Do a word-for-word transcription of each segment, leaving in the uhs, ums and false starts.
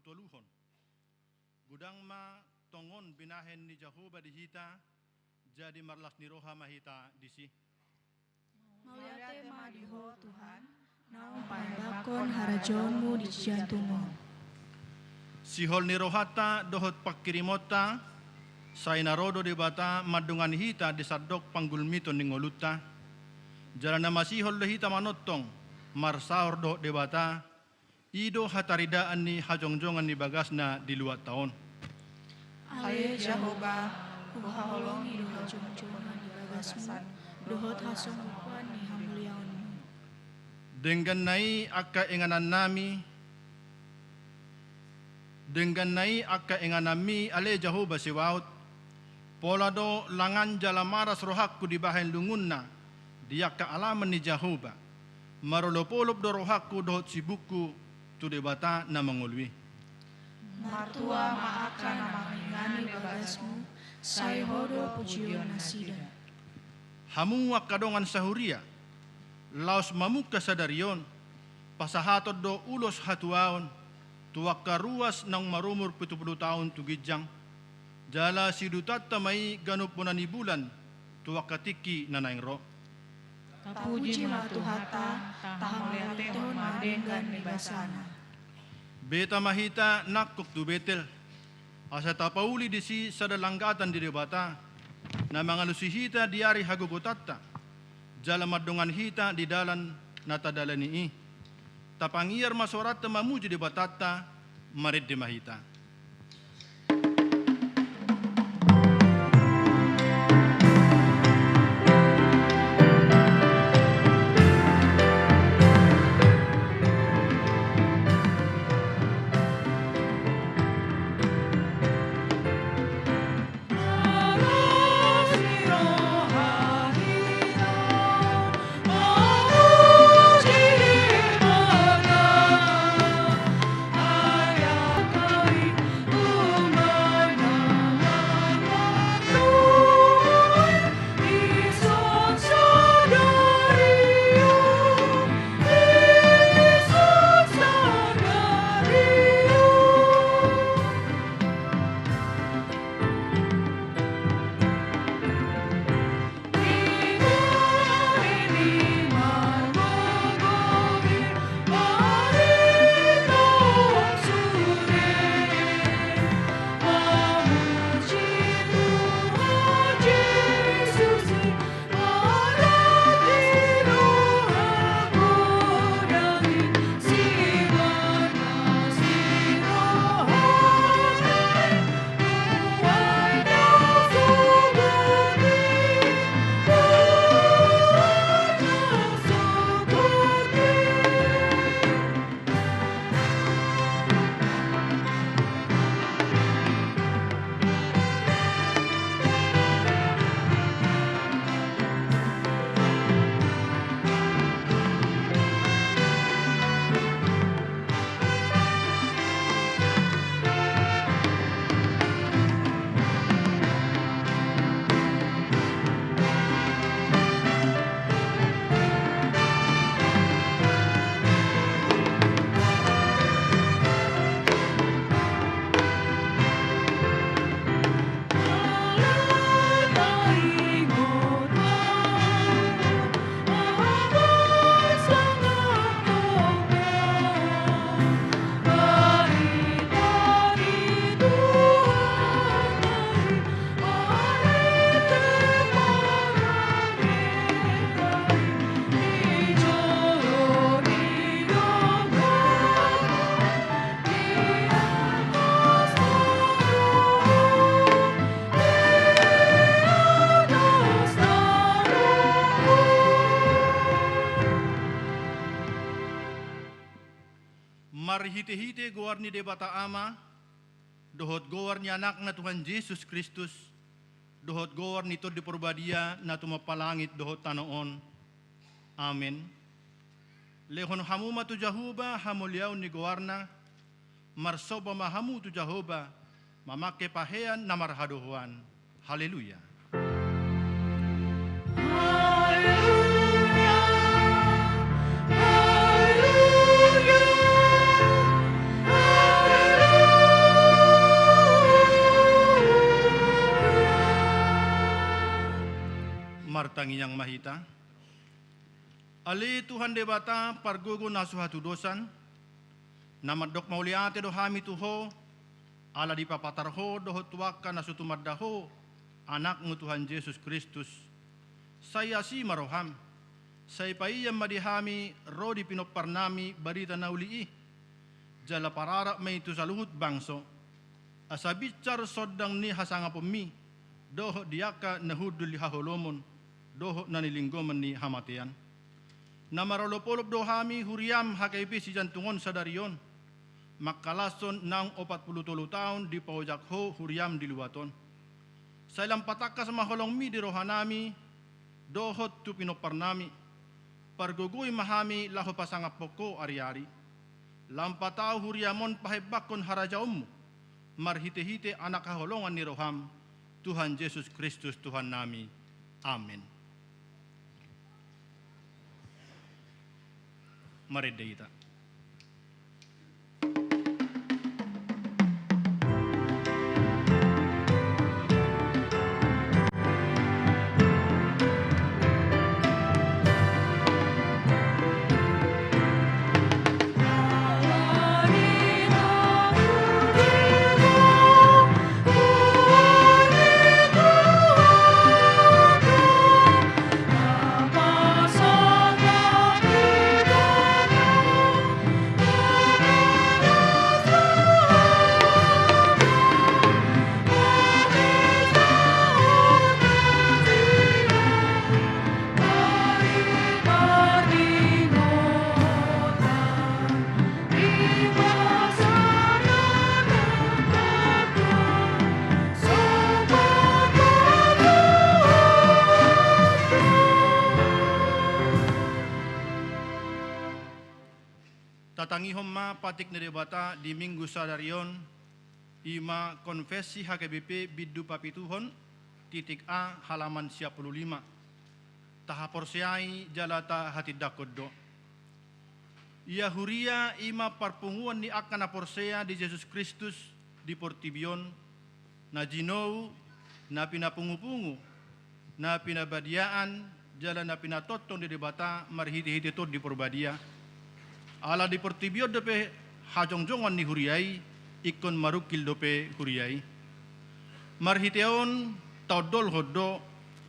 toluhon. Godang ma tongon binahen ni Jahowa di hita, jadi marlas ni roha ma hita disi. Mauliate ma di Ho Tuhan, naung paembakkon harajaonmu di sijantung on. Sihol ni rohanta dohot pangkirimonta, sai na ro do Debata mandongani hita di sandok panggulmiton ni ngolunta. Jala na masihol do hita manongtong, marsaor dohot Debata, i do hataridaan ni hajongjongan ni bagasna di luatta on. Ale Jahowa, huhaholongi do hajongjongan ni bagasmu, dohot hasombuan ni hamuliaonmu. Denggan na i angka inganannami, denggan na i angka ingananmi, ale Jahowa Sebaot, pola do langan jala maras rohangku dibahen lungunna, di angka alaman ni Jahowa, marolopolop do rohangku dohot sibukku tu Debata na mangolu i. Martua ma angka na mangingani bagasmu, sai Ho do pujion nasida. Hamu angka dongan sahuria, laos mamungka sadari on, pasahaton do ulos hatuaon, tu angka ruas naung marumur pitu pulu taon tu ginjang, jala siudutanta ma i ganup bona ni bulan, tu angka tingki na naeng ro. Tapuji ma Tuhanta, tahamauliatehon ma denggan ni basana. Beta ma hita nangkok tu Betel, asa tapauli disi sada langgatan di Debata, na mangalusi hita di ari hagogotanta, jala mandongani hita di dalan na tadalani i. Tapangiar ma soaranta mamuji Debatanta, marende ma hita. Marhitehite goar ni Debata Ama, dohot goar ni Anakna Tuhan Jesus Kristus, dohot goar ni Tondi Parbadia na tumompa langit dohot tano on. Amen. Lehon hamu ma tu Jahowa hamuliaon ni goarna, marsomba ma hamu tu Jahowa, mamangke pahean na marhadohoan. Haleluya. Haleluya. Haleluya. Tangiang ma hita. Ale Tuhan Debata, pargogo na so hatudosan, na mandok mauliate do hami tu Ho, ala dipapatar Ho dohot tu angka na so tumanda Ho, Anakmu Tuhan Jesus Kristus. Sai asi ma roham, sai paian ma di hami ro di pinomparnami barita na uli i, jala pararap ma i tu saluhut bangso, asa binsar sondang ni hasangaponmi, dohot di angka na hundul di haholomon, dohot na nilinggoman ni hamatean. Na marolopolop do hami huriam H K B P sijantung on sadari on, mangkalashon naung opat pulu tolu taon dipaojak Ho huriam di luat on. Sai lam patangkas ma holongmi di rohanami, dohot tu pinomparnami, pargogoi ma hami laho pasangaphon Ho ariari. Lam patau huriam on pahembanghon harajaonmu, marhitehite Anak haholongan ni roham, Tuhan Jesus Kristus Tuhannami. Amen. Marende hita. Tatangihon ma patik ni Debata di Minggu sadari on, i ma Konfessi H K B P bindu papituhon, titik A, halaman siapulu lima. Tahaporseai jala tahatindangkon do. Ia huria i ma parpunguan ni angka na porsea di Jesus Kristus di portibi on, na jinou, na pinapungupungu, na pinabadiaan, jala na pinatongtong di Debata marhitehite Tondi Porbadia. Ala di portibi on dope hajongjongan ni huria i, ingkon marungkil dope huria i. Marhite on taondolhon do,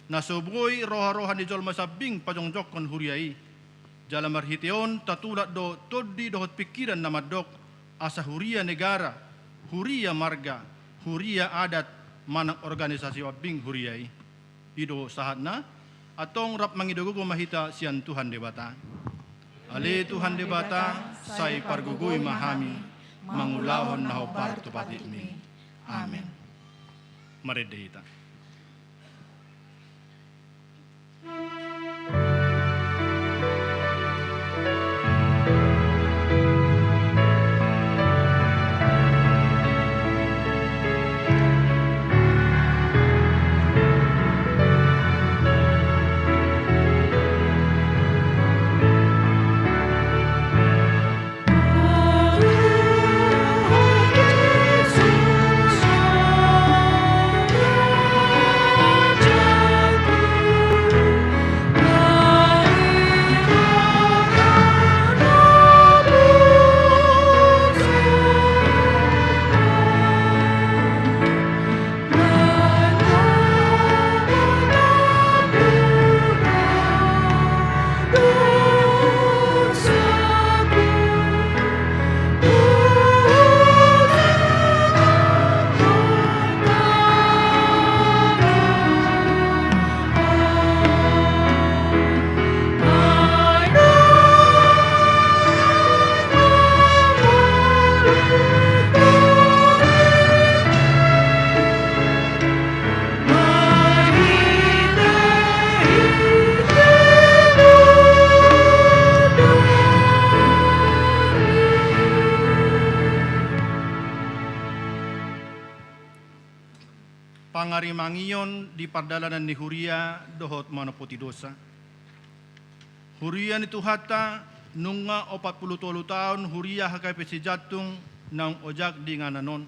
na so boi roharoha ni jolma sambing pajongjongkon huria i. Jala marhite on tatulak do tondi dohot pingkiran na mandok, asa huria negara, huria marga, huria adat, manang organisasi pambing huria i. I do sahatna, antong rap mangido gogo ma hita sian Tuhan Debata. Ale Tuhan Debata, sai pargogoi ma hami, mangulahon na hombar tu patikmi. Amen. Marende hita. Pangarimangion di pardalanan ni huria dohot manompoti dosa. Huria ni Tuhanta, nunga opat pulu tolu taon huria H K B P Sijantung naung ojak di inganan on.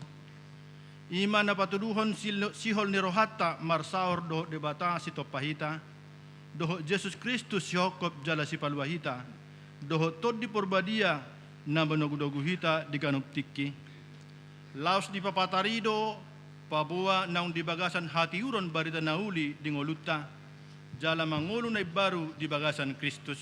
I ma na patuduhon sil-, sihol ni rohanta marsaor dohot Debata Sitompa hita, dohot Jesus Kristus sihophop jala sipalua hita, dohot Tondi Porbadia na manogunogu hita di ganup tingki. Laos dipapatar i do paboa naung di bagasan hatiuron barita na uli di ngolunta, jala mangolu na imbaru di bagasan Kristus.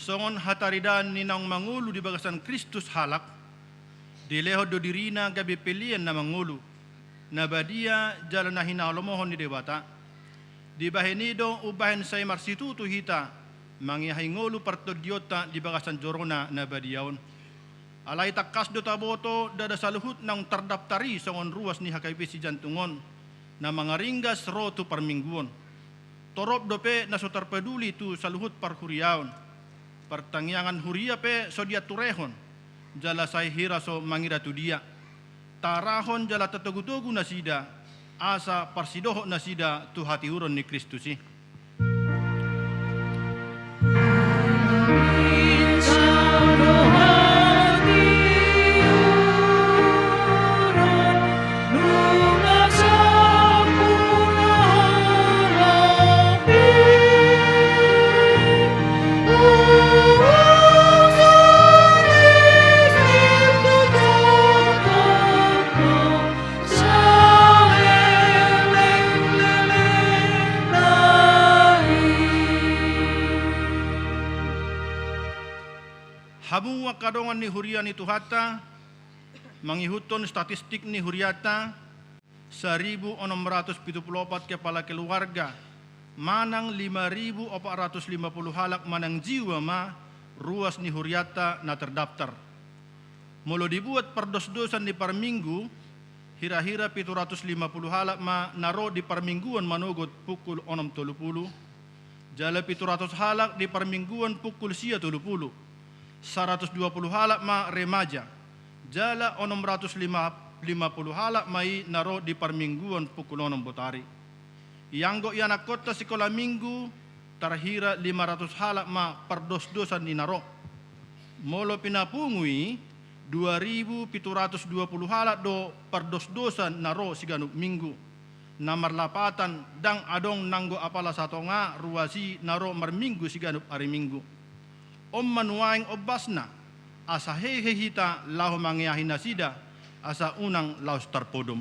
Songon hataridaan ni naung mangolu di bagasan Kristus halak, dilehon do dirina gabe pelean na mangolu, na badia jala na hinalomohon ni Debata. Dibahen i do umbahen sai marsitutu hita mangiahi ngolu partondionta di bagasan jorona na badia on. Alai tangkas do taboto ndada saluhut naung tardaptar i songon ruas ni H K B sijantung on, na mangaringgas ro tu parmingguon. Torop dope na so tarpaduli tu saluhut parhuriaon. Partangiangan huria pe so dianturehon, jala sai hira so mangira tu dia. Taarahon jala tatogutogu nasida, asa parsidohot nasida tu hatiuron ni Kristus i. Hamu angka dongan ni huria ni Tuhanta, mangihuthon statistik ni hurianta, saribu onom ratus pitu pulu opat kepala keluarga, manang lima ribu opat ratus lima pulu halak manang jiwa ma ruas ni hurianta na terdaftar. Molo dibuat pardosdosan ni parminggu, hira-hira pitu ratus lima pulu halak ma na ro di parmingguon manogot pukul onom tolu pulu, jala pitu ratus halak di parmingguon pukul sia tolu pulu, saratus dua pulu halak ma remaja, jala onom ratus lima, lima pulu halak ma i na ro di parmingguon pukul onom botari. Ianggo ianakhonta sikola minggu, tarhira lima ratus halak ma pardosdosan ni na ro. Molo pinapungu i, dua ribu pitu ratus dua pulu halak do pardosdosan na ro siganup minggu. Na marlapatan ndang adong nanggo apala satonga ruas i na ro marminggu siganup ari Minggu. On ma nuaeng ombasna, asa hehe hita laho mangiahi nasida, asa unang laos tarpodom.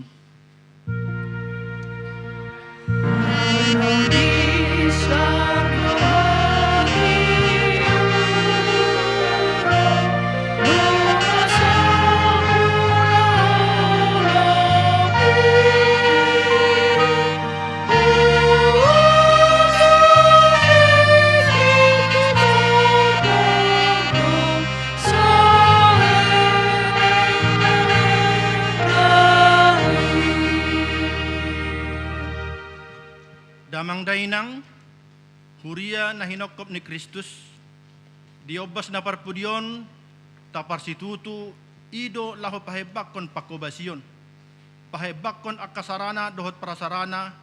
Damang dainang, huria na hinophop ni Kristus, di ombas na parpudi on, taparsitutu i do laho pahembangkon pangkobasion, pahembangkon angka sarana dohot prasarana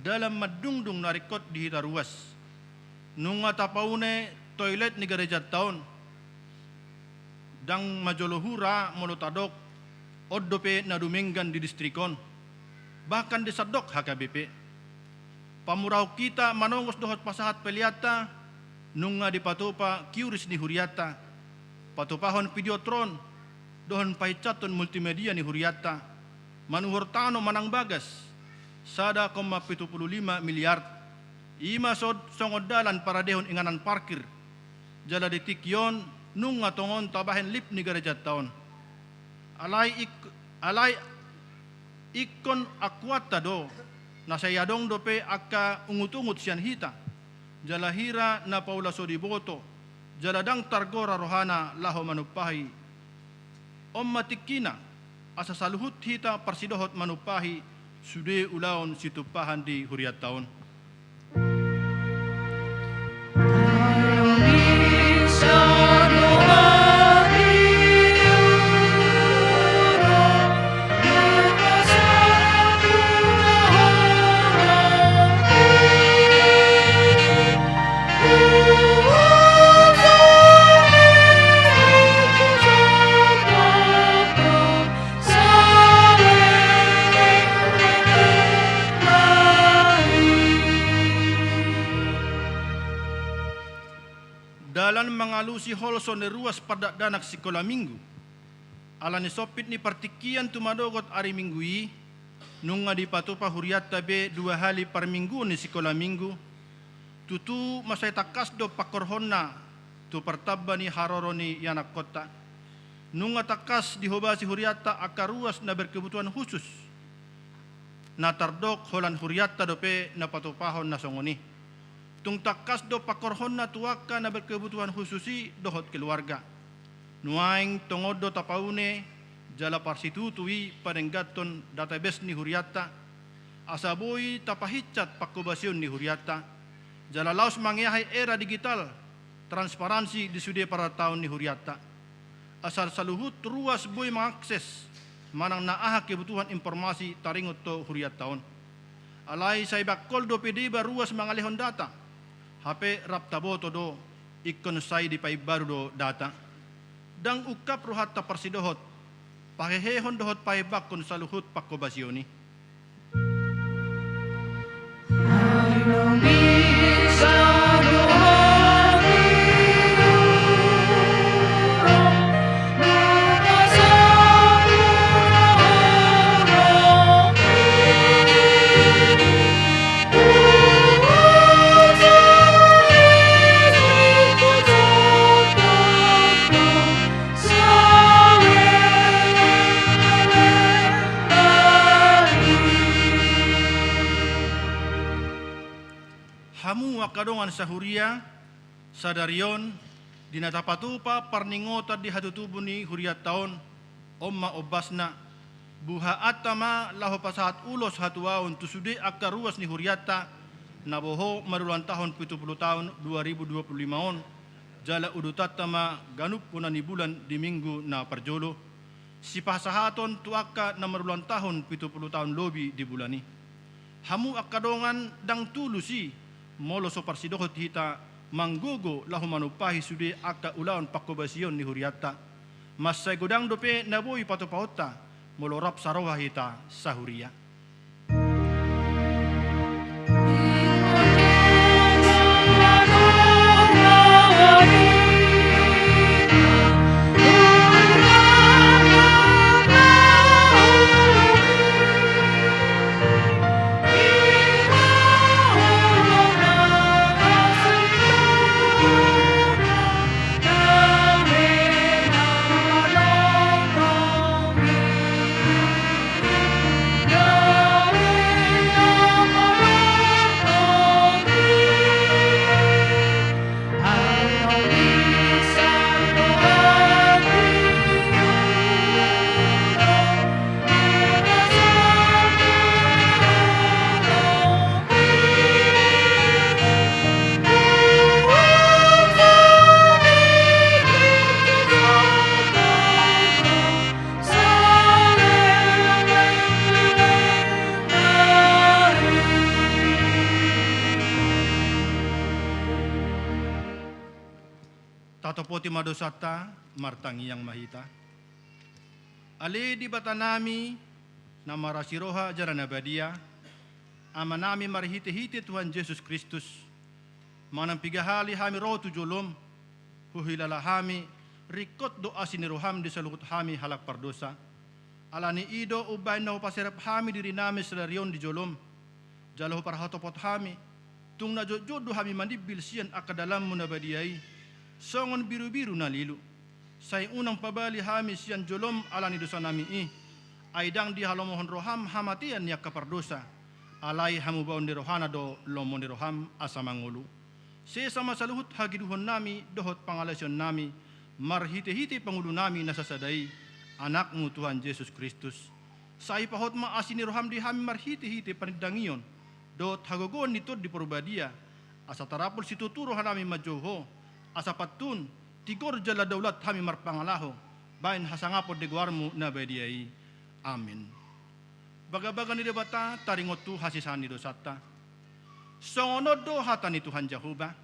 dalan mandungdung na ringkot di hita ruas. Nunga tapaune toilet ni garejanta on. Ndang majolo hura molo tadok, on dope na dumenggan di distrik on, bahkan di sandok H K B P. Pamurahon hita manongos dohot pasahat peleanta, nunga dipatupa QRIS ni hurianta, patupahon Videotron, dohot pahinsathon multimedia ni hurianta, manuhor tano manang bagas, sada koma pitu pulu lima miliar. I ma so-, songon dalan paradehon inganan parkir. Jala di tingki on, nunga tongon tabahen lift ni garejanta on. Alai ik-, alai ingkon akuanta do, na sai adong dope angka ungut-ungut sian hita. Jala hira na paula so diboto, jala ndang targora rohana laho manumpahi. On ma tingkina, asa saluhut hita parsidohot manumpahi, sude ulaon situmpahan di hurianta on. Dalan mangalusi holso ni ruas pardakdanak sikola Minggu. Ala ni sompit ni partingkian tu manogot ari Minggu i, nunga dipatupa hurianta be dua hali parmingguon ni sikola Minggu, tutu mansai tangkas do pangkorhonna tu partamba ni haroro ni ianakkonta. Nunga tangkas dihobasi hurianta angka ruas na berkebutuhan khusus na tardok holan hurianta dope na patupahon na songon i. Tung tangkas do pangkorhonna tu angka na berkebutuhan khusus i dohot keluarga. Nuaeng tongon do tapaune jala parsitutu i padengganhon database ni hurianta, asa boi tapahinsat pangkobasion ni hurianta, jala laos mangeahi era digital, transparansi di sude parartaon ni hurianta. Asa saluhut ruas boi mangakses manang na aha kebutuhan informasi taringot tu hurianta on. Alai sai bangkol dope deba ruas mangalehon data, hape rap taboto do ingkon sai dipaimbaru do data. Ndang ungkap rohanta parsidohot pahehehon dohot paimbanghon saluhut pangkobasion i. Hamu angka dongan sahuria, sadari on, di na tapatupa parningotan di hatutubu ni hurianta on, on ma ombasna, buhaanta ma laho pasahat ulos hatuaon tu sude angka ruas ni hurianta, na boho marulang tahun pitu pulu tahun dua ribu dua pulu lima on, jala udutanta ma ganup hona ni bulan di minggu na parjolo, sipasahaton tu angka na marulang tahun pitu pulu tahun lobi di bulan i. Hamu angka dongan, ndang tulus i molo so parsidohot hita manggogo laho manumpahi sude angka ulaon pangkobasion ni hurianta. Mansai godang dope na boi patupaonta molo rap saroha hita sahuria. Tatopoti ma dosanta, martangiang ma hita. Ale Debatanami, na marasi roha jala na badia, Amanami marhitehite Tuhan Jesus Kristus, manang piga hali hami ro tu jolom, huhilala hami, ringkot do asi ni roham di saluhut hami halak pardosa. Ala ni i do umbahen na hupaserep hami dirinami sadari on di jolom, jala huparhatopot hami, tung na jotjot do hami manimbil sian angka dalanmu na badia i, songon birubiru na lilu. Sai unang pabali hami sian jolom ala ni dosanami i, ai ndang dihalomohon roham hamatean ni angka pardosa, alai hamubaon ni rohana do lomo ni roham asa mangolu. Sesa ma saluhut hagiduhonnami dohot pangalaosionnami, marhitehite pangulunami na sasada i, Anakmu Tuhan Jesus Kristus. Sai pahot ma asi ni roham di hami marhitehite panindangion dohot hagogoon ni Tondi Parbadia, asa tarapul situtu rohanami manjou Ho, asa pantun tigor jala daulat hami marpangalaho bahen hasangapon di goarmu na badia i. Amin. Bagabaga ni Debata taringot tu hasesaan ni dosanta. Songon on do hata ni Tuhan Jahowa: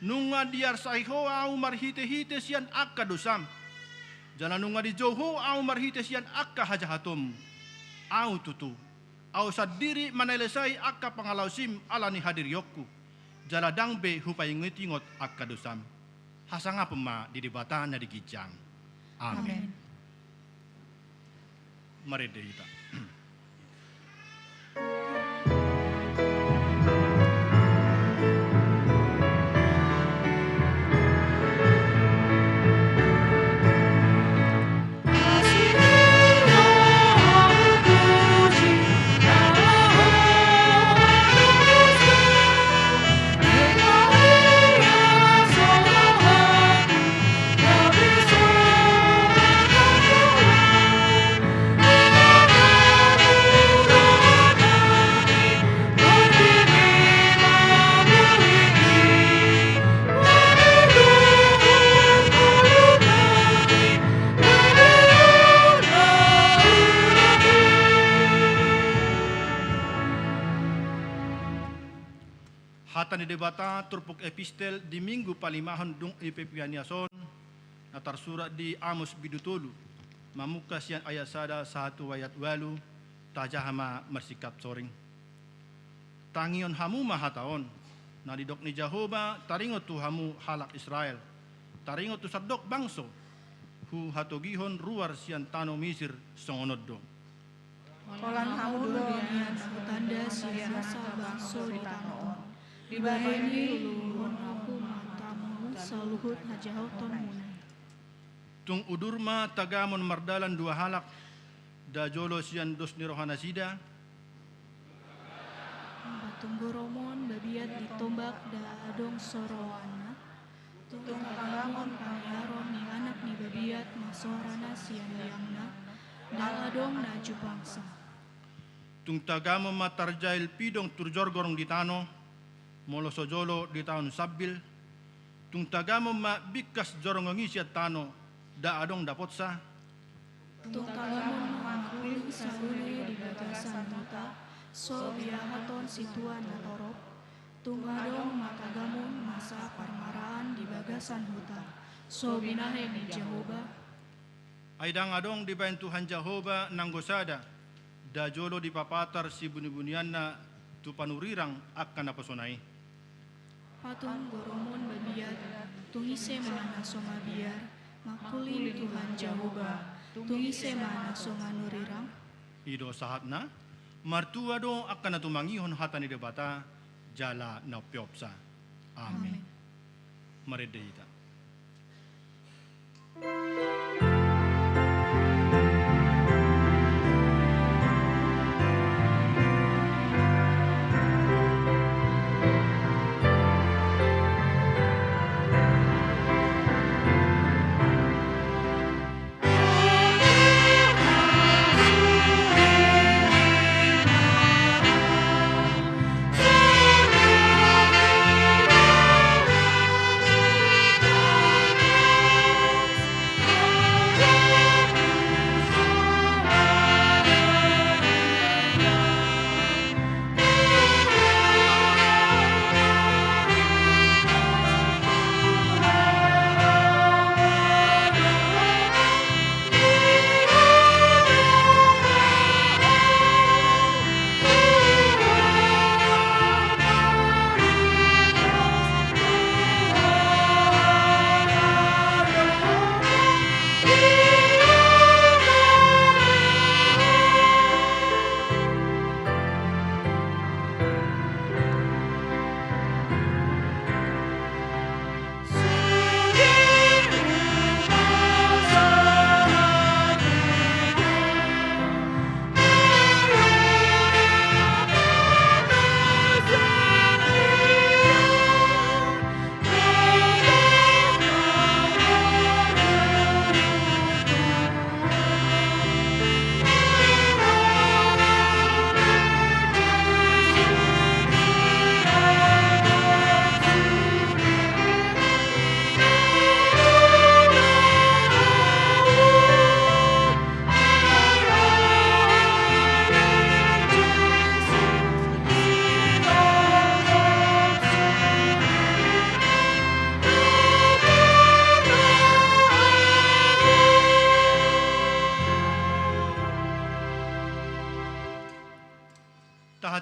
Nunga diarsai Ho Ahu marhitehite sian angka dosam, jala nunga dijou Ho Ahu marhite sian angka hajahatonmu. Ahu tutu, Ahu sandiri manalesai angka pangalaosim ala ni hadirionku, jala ndang be Hupaingotingot angka dosam. Hasangapon ma di Debata na di ginjang. Amin. Amin. Marende hita. Hata ni Debata turpuk epistel di Minggu palimahon dung Epipanias on, na tarsurat di Amos bindu tolu, mamungka sian ayat sada sahat tu ayat ualu. Tajaha ma marsingkat soring. Tangihon hamu ma hata on, na nidok ni Jahowa taringot tu hamu halak Israel, taringot tu sandok bangso huhatogihon ruar sian tano Misir, songon on do: Holan hamu do nian na hutanda sian nasa bangso di tano on, dibahen i luluhon Ahu ma tamu saluhut hajahatonmuna i. Tung udur ma tagamon mardalan dua halak, nda jolo sian dos ni rohanasida. Tung goromon babiat ditombak, nda adong so rohana. Tung tagamon pangiaron ni anak ni babiat ma soarana sian liangna, nda adong na jupangsa. Tung tagamon ma tarjail pidong tu jorgorong di tano, molo so jolo ditaon sambil. Tung tagamon ma bingkas jorgorong i sian tano, nda adong dapotsa. Tung tagamon ma mangkuling saluhutna di bagasan huta, so biahaton situan na torop. Tung adong ma tagamon masa parmaraan di bagasan huta, so binahen ni Jahowa. Ai ndang adong dibahen Tuhan Jahowa nanggo sada, nda jolo dipapatar sibunibunianna tu panurirang angka naposona i. Patung goromon babiat, tung ise ma na so mabiar, mangkuling Tuhan Jahowa, tung ise ma na so manurirang? I do sahatna. Martua do angka na tumangihon hata ni Debata jala na umpeopsa. Amin. Amin. Marende hita.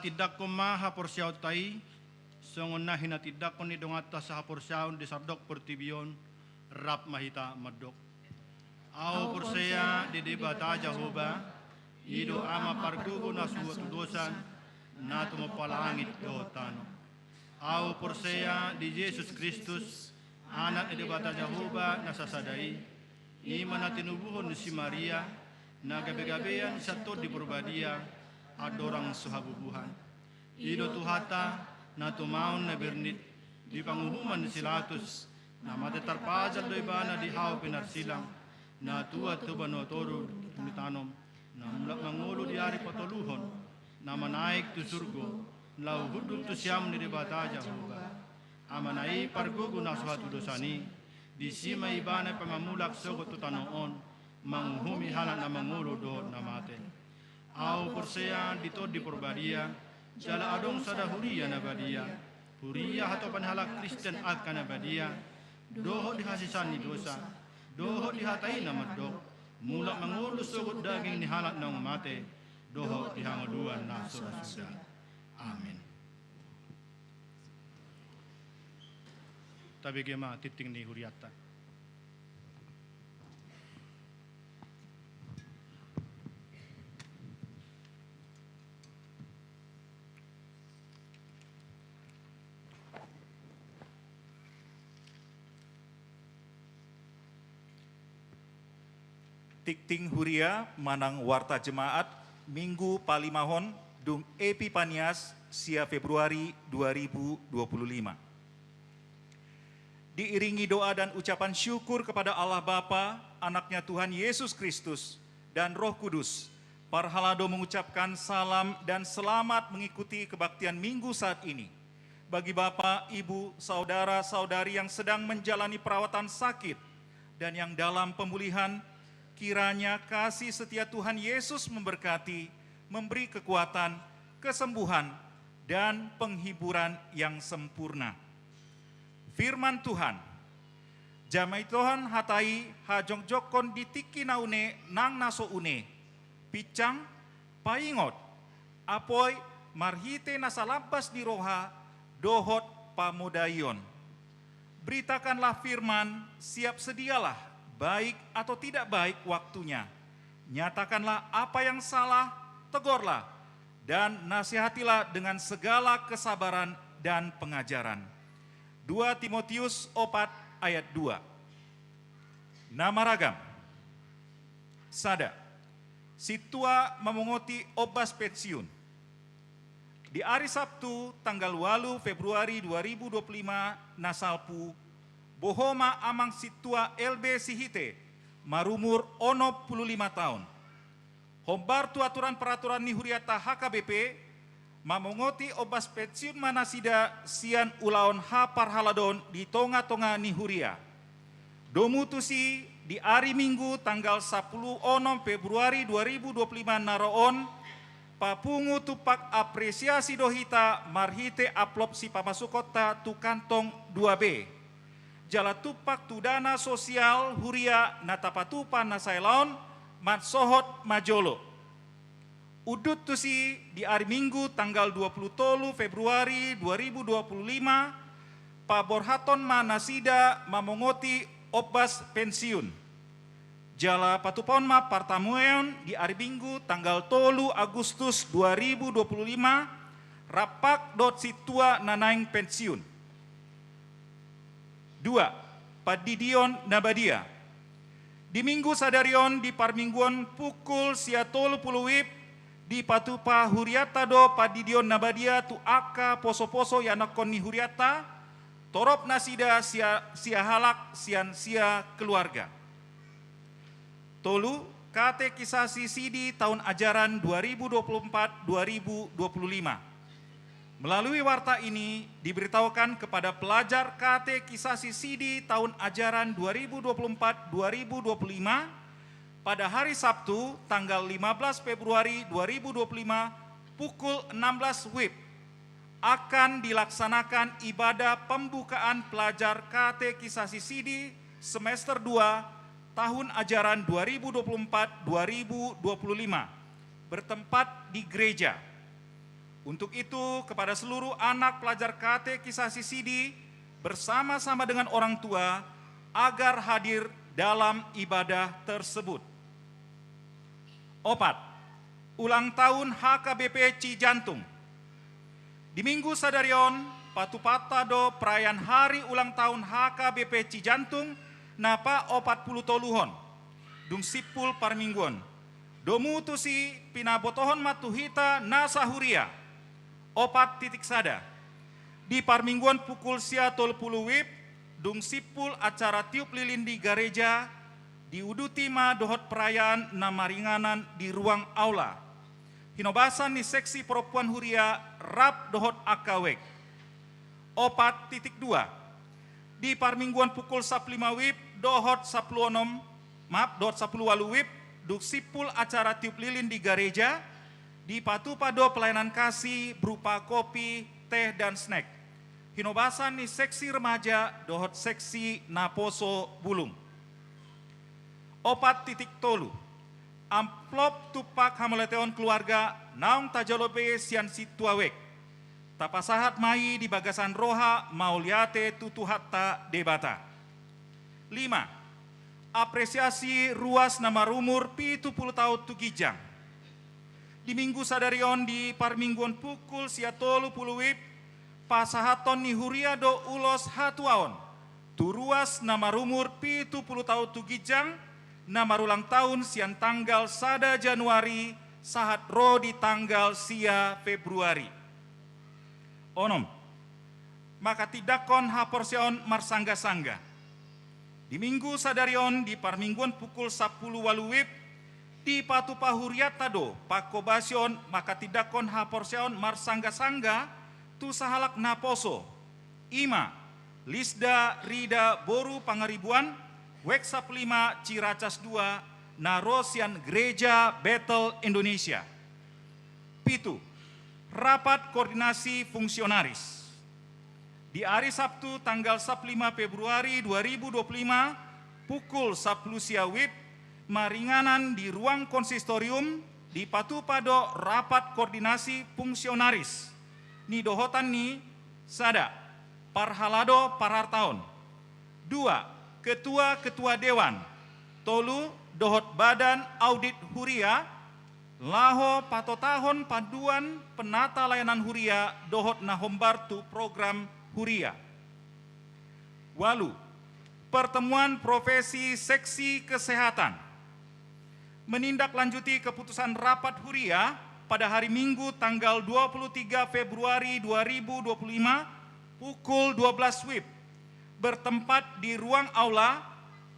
Tindanghon ma haporseaonta i, songon na hinatindanghon ni donganta sahaporseaon di sandok portibi on, rap ma hita mandok. Ahu porsea di Debata Jahowa, i do Ama pargogo na so hatudosan, na tumompa langit dohot tano. Ahu porsea di Jesus Kristus, Anak ni Debata Jahowa na sasada i, i ma na tinubuhon ni si Maria, na gabegabean sian Tondi Porbadia, andorang so habubuhan. I do Tuhanta, na tumaon na bernit, di panguhuman ni si Pilatus, na mate tarpajal do ibana di hau pinarsilang, na tuat tu banua toru, tung ditanom, na mulak mangolu di ari patoluhon, na manaek tu surgo, laho hundul tu siam ni Debata Jahowa. Amana i pargogo na so hatudosan i, disi ma ibana pamamulak sogot tu tano on, manguhumi halak na mangolu dohot na mate. Ahu porsea di Tondi Porbadia, jala adong sada huria na badia, huria hatopan halak Kristen angka na badia, dohot di hasesaan ni dosa, dohot di hata i na mandok, mulak mangolu sogot daging ni halak naung mate, dohot di hangoluan na so ra suda. Amin. Tabege ma tingting ni hurianta. Tingting huria manang warta jemaat, Minggu palimahon dung Epipanias, sia Februari dua ribu dua puluh lima. Diiringi doa dan ucapan syukur kepada Allah Bapa, Anaknya Tuhan Yesus Kristus, dan Roh Kudus, parhalado mengucapkan salam dan selamat mengikuti kebaktian Minggu saat ini. Bagi Bapak, Ibu, saudara-saudari yang sedang menjalani perawatan sakit dan yang dalam pemulihan, kiranya kasih setia Tuhan Yesus memberkati, memberi kekuatan, kesembuhan, dan penghiburan yang sempurna. Firman Tuhan. Jamaitohon hata i hajongjongkon di tingki na une nang na so une, pinsang, paingot, apoi marhite na salambas ni roha dohot pamodaion. Beritakanlah firman, siap sedialah, baik atau tidak baik waktunya. Nyatakanlah apa yang salah, tegorlah, dan nasihatilah dengan segala kesabaran dan pengajaran. Dua Timotius opat ayat dua. Na maragam. Sada. Sintua mamongoti ombas pensiun. Di ari Sabtu, tanggal ualu Februari dua ribu dua puluh lima na salpu, boho ma amang sintua L B Sihite, marumur onom pulu lima taon. Hombar tu aturan peraturan ni huriata H K B P, mamongoti ombas pensiun ma nasida sian ulaon haparhaladon di tongatonga ni huria. Domu tusi, di ari Minggu tanggal sampulu onom Februari dua ribu dua puluh lima na ro on, papungu tumpak apresiasi do hita marhite amplop sipamasukonta tu kantong dua B. Jala tumpak tu dana sosial huria na tapatupa na saelaon, mansohot ma jolo. Undut tusi, di ari Minggu tanggal dua pulu tolu Februari dua ribu dua pulu lima, paborhathon ma nasida mamongoti ombas pensiun. Jala patupaon ma partamueon di ari Minggu tanggal tolu Agustus dua ribu dua pulu lima, rampak dohot sintua na naeng pensiun. Dua, pandidion na badia. Di Minggu sadari on, di parmingguon, pukul sia tolu pulu wib, dipatupa hurianta do pandidion na badia tu angka posoposo ianakhon ni hurianta, torop nasida sia, sia halak sian sia keluarga. Tolu, katekisasi sidi tahun ajaran dua ribu dua puluh empat dua ribu dua puluh lima. Melalui warta ini diberitahukan kepada pelajar katekisasi sidi tahun ajaran dua ribu dua puluh empat dua ribu dua puluh lima, pada hari Sabtu, tanggal lima belas Februari dua ribu dua puluh lima, pukul enam belas wib, akan dilaksanakan ibadah pembukaan pelajar katekisasi sidi semester dua tahun ajaran dua ribu dua puluh empat dua ribu dua puluh lima, bertempat di gereja. Untuk itu, kepada seluruh anak pelajar katekisasi sidi bersama-sama dengan orang tua agar hadir dalam ibadah tersebut. Opat, ulang tahun H K B P Cijantung. Di Minggu sadari on, patupanta do perayaan hari ulang tahun H K B P Cijantung na paopat pulu toluhon, dung simpul parmingguon. Domu tusi pinabotohon ma tu hita nasa huria. Opat titik sada. Di parmingguon pukul sia tolu pulu wib, dung simpul acara tiup lilin di gareja, diuduti ma dohot perayaan na maringanan di ruang aula. Hinobasan ni seksi perempuan huria rap dohot angka wijk. Opat titik dua. Di parmingguon pukul sampulu lima wib dohot sampulu onom, maaf, dohot sampulu ualu wib, dung simpul acara tiup lilin di gareja, dipatupa do pelayanan kasih berupa kopi, teh, dan snack. Hinobasan ni seksi remaja dohot seksi naposo bulung. Opat titik tolu. Amplop tumpak hamauliateon keluarga naung tajalo be sian sintua wijk. Tapasahat ma i di bagasan roha mauliate tu Tuhanta Debata. Lima. Apresiasi ruas na marumur pitu pulu taon tu ginjang. Di Minggu sadari on di parmingguon pukul sia tolu pulu wib, pasahathon ni huria do ulos hatuaon tu ruas na marumur pitu pulu taon tu ginjang, na marulang tahun sian tanggal sada Januari sahat ro di tanggal sia Februari. Onom. Manghatindanghon haporseaon marsanggasangga. Di Minggu sadari on di parmingguon pukul sampulu ualu wib, dipatupa hurianta do panghobasion manghatindanghon haporseaon marsanggasangga tu sahalak naposo, i ma Lisda Rida boru Pangaribuan, wijk sampulu lima Ciracas dua, na ro sian Gereja Betel Indonesia. Pitu. Rapat koordinasi fungsionaris. Di ari Sabtu tanggal sampulu lima Februari dua ribu dua puluh lima, pukul sampulu sia wib, maringanan di ruang konsistorium, dipatupa do rapat koordinasi fungsionaris. Nidohotan ni sada, parhalado parartaon. Dua, ketua-ketua dewan. Tolu, dohot badan audit huria, laho patotahon panduan penata layanan huria dohot na hombar tu program huria. Ualu, pertemuan profesi seksi kesehatan. Menindaklanjuti keputusan rapat huria pada hari Minggu tanggal dua puluh tiga Februari dua ribu dua puluh lima pukul dua belas wib, bertempat di ruang aula,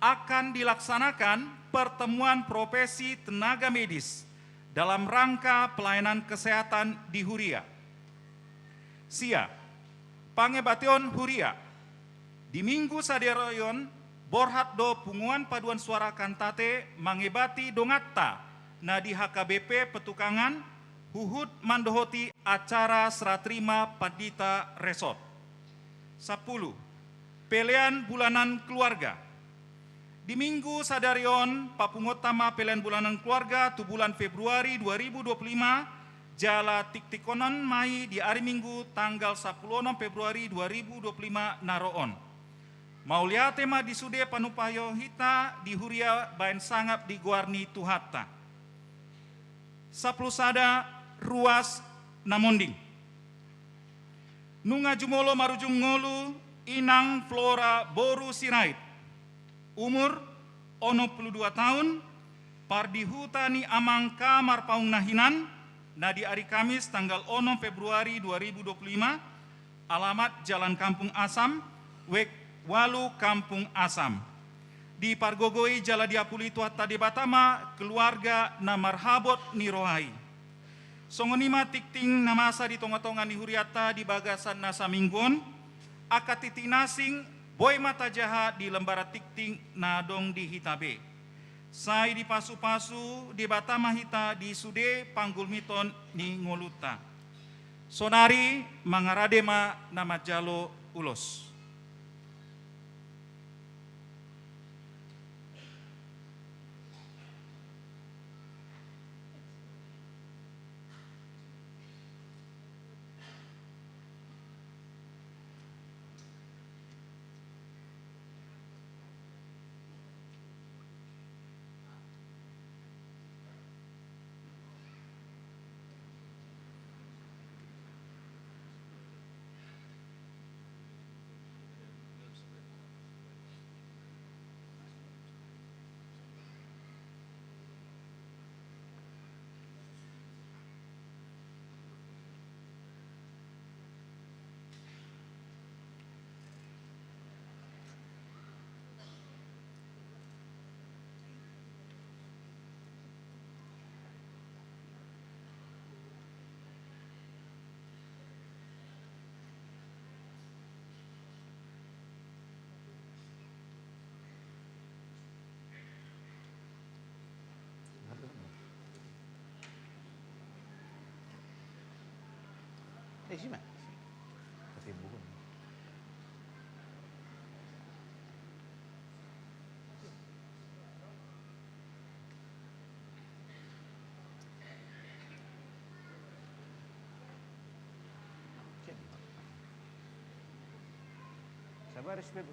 akan dilaksanakan pertemuan profesi tenaga medis dalam rangka pelayanan kesehatan di huria. Sia, pangebateon huria. Di Minggu sadari on, borhat do punguan paduan suara Kantate mangebati donganta na di H K B P Petukangan huhut mandohoti acara serah terima pandita resort. Sampulu, pelean bulanan keluarga. Di Minggu sadari on, papunguanta ma pelean bulanan keluarga tu bulan Februari dua ribu dua puluh lima, jala tiktikonon ma i di ari Minggu tanggal sampulu onom Februari dua ribu dua puluh lima na ro on. Mauliate ma di sude panumpahion hita di huria baen sangap di goar ni Tuhanta. Sampulu sada, ruas na monding. Nunga jumolo marujung ngolu inang Flora boru Sirait. Umur onom pulu dua taon, pardihuta ni amang ka marpaung na hinan, na di ari Kamis tanggal onom Februari dua ribu dua puluh lima, alamat Jalan Kampung Asam, wijk ualu Kampung Asam. Dipargogoi jala diapuli Tuhanta Debata ma keluarga na marhabot ni roha i. Songon i ma tingting na masa di tongatonga ni hurianta di bagasan na saminggu on, angka tingting na asing boi ma tajaha di lembaran tingting na adong di hita be. Sai dipasupasu Debata ma hita di sude panggulmiton ni ngolunta. Saonari mangarade ma na manjalo ulos. Isi ma. Patimbuhon. Sabar, sabar.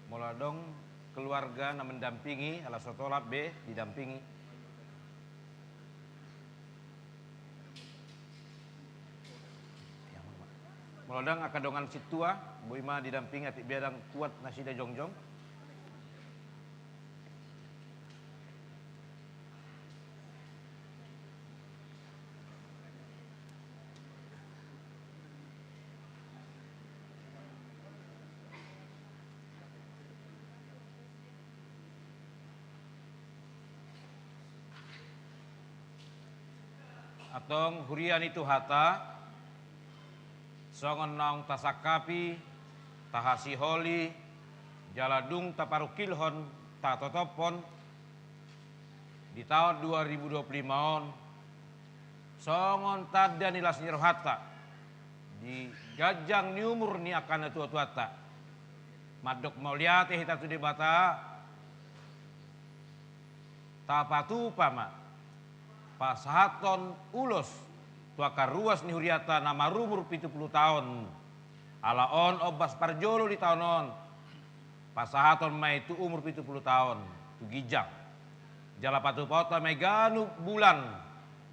Molo adong keluarga na mendampingi, ala so tolap be didampingi. Molo adong angka dongan sintua, boi ma didampingi, atik be ndang kuat nasida jongjong. Antong huria ni Tuhanta, songon naung tasangkapi, tahasiholi, jala dung taparungkilhon, tatotophon, di taon dua ribu dua puluh lima on, songon tanda ni las ni rohanta, di ganjang ni umur ni angka natuatuanta, mandok mauliate hita tu Debata, tapatupa ma pasahathon ulos tu angka ruas ni hurianta na marumur pitu pulu taon. Ala on ombas parjolo di taon on, pasahathon ma i tu umur pitu pulu taon tu ginjang. Jala patupaonta ma i ganup bulan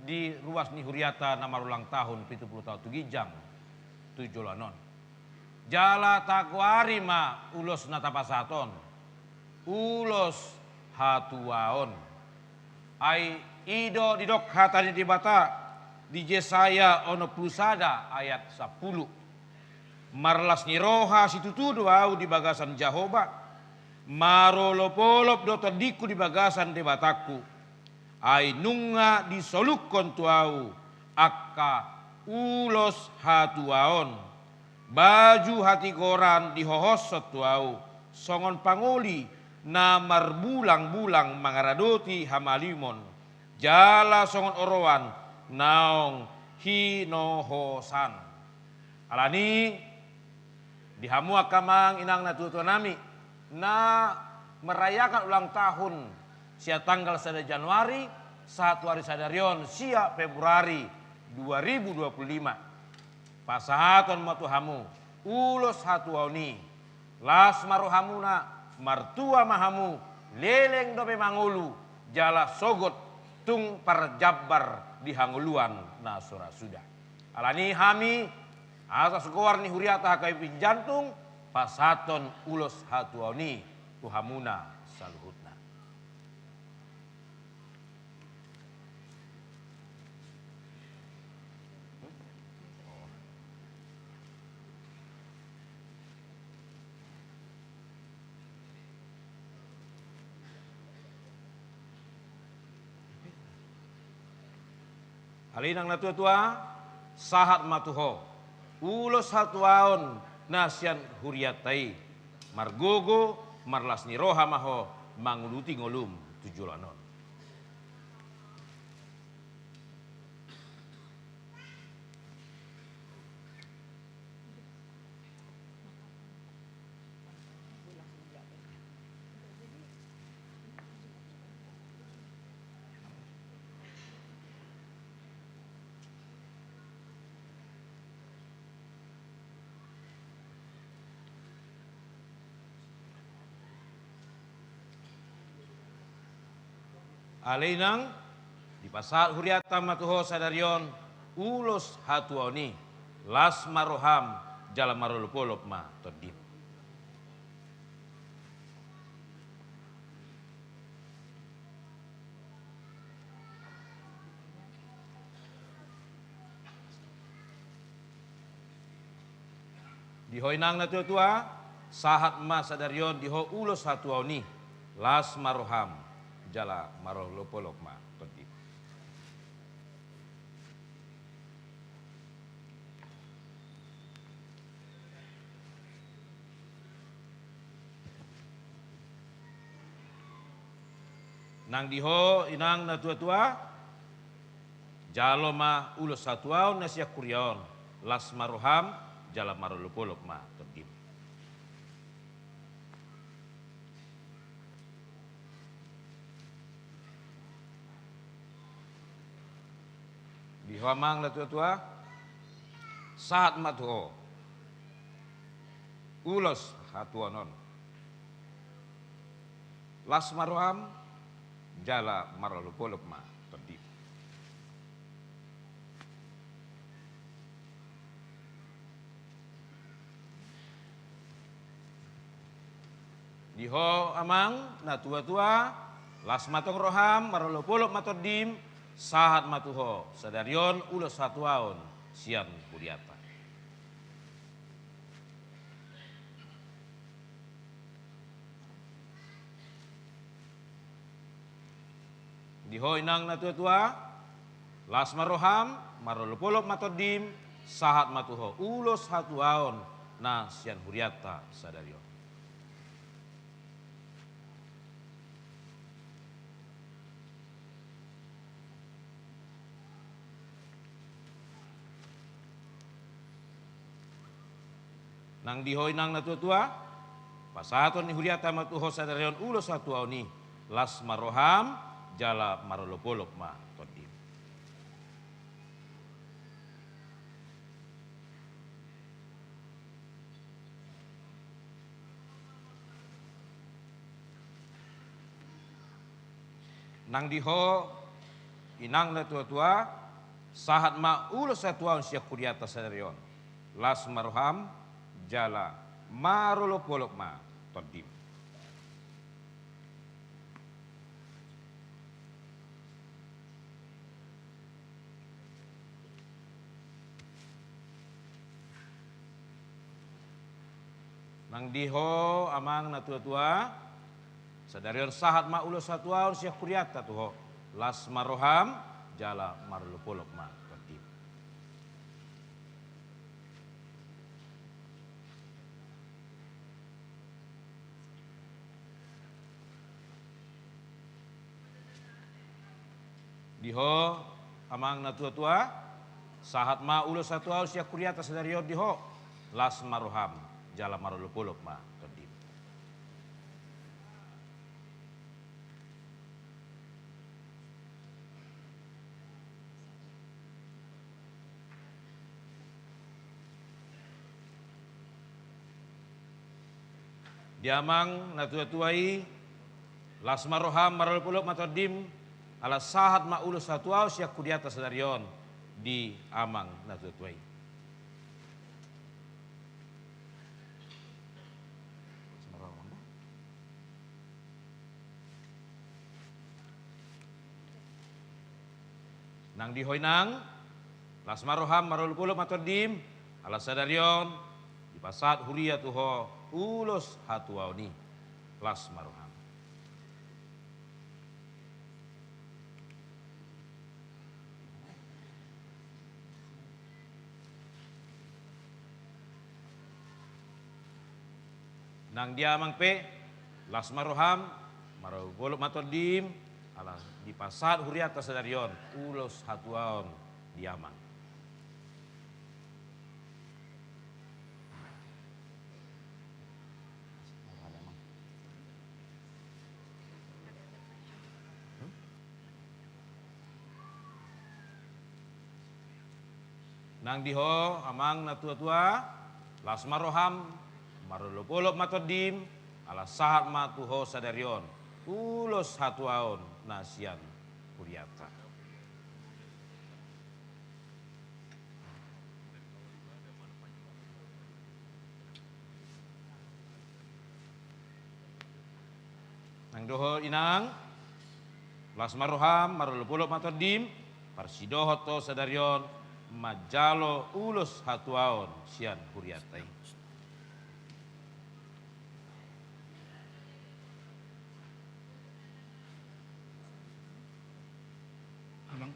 di ruas ni hurianta na marulang tahun pitu pulu taon tu ginjang tu joloan on. Jala tagoari ma ulos na tapasahat on ulos hatuaon. Ai i do didok hata ni Debata di Jesaya onom pulu sada ayat sampulu: Marlas ni roha situtu do ahu di bagasan Jahowa, marolopolop do tondingku di bagasan Debatangku. Ai nunga disolukhon tu ahu angka ulos hatuaon. Baju hatigoran dihohoshon tu ahu, songon pangoli na marbulangbulang mangaradoti hamalimon, jala songon oroan naung hinohosan. Alani, di hamu angka amang inang natuatuanami, na merayakan ulang tahun sian tanggal sada Januari sahat tu ari sadari on, sia Februari dua ribu dua puluh lima. Pasahaton ma tu hamu ulos hatuaon i. Las ma rohamuna, martua ma hamu, leleng dope mangolu, jala sogot tung parjambar di hangoluan na so ra suda. Alani hami, atas goar ni huriata H K B P Jantung, pasahathon ulos hatuaon i tu hamuna saluhutna. Ale inang natuatua, sahat ma tu ho ulos hatuaon na sian hurianta i. Margogo, marlas ni roha ma ho manguduti ngolum tu joloan on. Ale inang, dipasahat hurianta ma tu ho sadari on ulos hatuaon i, las ma roham jala marolopolop ma tondim. Di ho inang na tuatua, sahat ma sadari on di ho ulos hatuaon i, las ma roham jala marolopolop ma tondim. Nang di ho inang na tuatua, jalo ma ulos hatuaon na sian huria on, las ma roham jala marolopolop ma tondim. Di ho amang na tuatua, sahat ma tu ho ulos hatuaon on, las ma roham jala marolopolop ma tondim. Di ho amang na tuatua, las ma tong roham, marolopolop ma tondim, sahat ma tu ho sadari on ulos hatuaon sian hurianta. Di ho inang na tuatua, las ma roham, marolopolop ma tondim, sahat ma tu ho ulos hatuaon na sian hurianta sadari on. Nang di ho inang na tuatua, pasahaton ni hurianta ma tu ho sadari on ulos hatuaon i, las ma roham jala marolopolop ma tondim. Nang di ho inang na tuatua, sahat ma ulos hatuaon sian hurianta sadari on, las ma roham jala marolopolop ma tondim. Nang di ho amang na tuatua, sadari on sahat ma ulos hatuaon sian hurianta tu ho, las ma roham jala marolopolop ma tondim. Di ho amang na tuatua, sahat ma ulos hatuaon sian hurianta sadari on di ho, las ma roham jala marolopolop ma tondim. Di amang na tuatua i, las ma roham, marolopolop ma tondim, ala sahat ma ulos hatuaon sian hurianta sadari on di amang na tuatua i. Nang di ho inang, las ma roham, marolopolop ma tondim, ala sadari on dipasahat huria tu ho ulos hatuaon i, las ma roham. Nang di amang pe, las ma roham, marolopolop ma tondim, ala dipasahat hurianta sadari on ulos hatuaon di amang. Nang di ho amang na tuatua, las ma roham, marolopolop ma tondim, ala sahat ma tu ho sadari on ulos hatuaon na sian huriata. Nang do ho inang, las ma roham, marolopolop ma tondim, parsidohot ho sadari on manjalo ulos hatuaon sian hurianta i. Amang,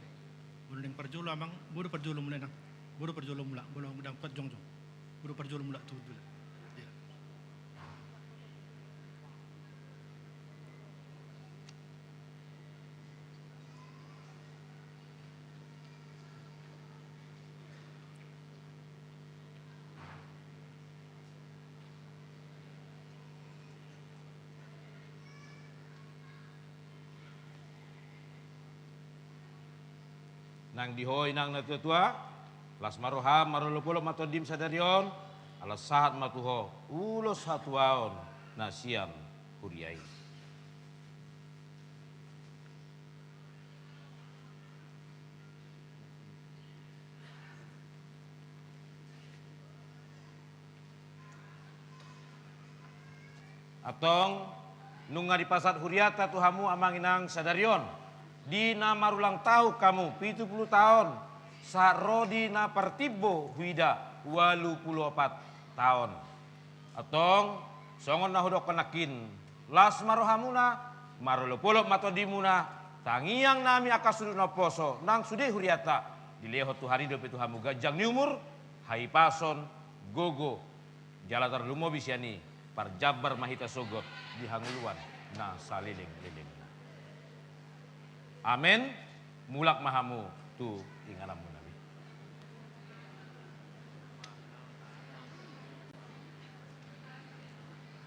molo naeng parjolo amang, bodo parjolo mula inang, bodo parjolo mula, molo ndang pat jongjong, bodo parjolo mula tu jolo. Iya. Nang di ho inang na tuatua, las ma roham, marolopolop ma tondim sadari on, ala sahat ma tu ho ulos hatuaon na sian huria i. Antong, nunga dipasahat hurianta tu hamu amang inang sadari on, di na marulang tahun hamu pitu pulu taon, sahat ro di na partimbo huida ualu pulu opat taon. Antong, songon na hudokkon nangkin, las ma rohamuna, marolopolop ma tondimuna, tangiang nami angka sude na umposo nang sude hurianta, dilehon Tuhan i dope tu hamu ganjang ni umur, hahipason, gogo, jala tarlumobi sian i, parjambar ma hita sogot di hangoluan na salelenglelengna. Amen. Mulak ma hamu tu ingananmuna be.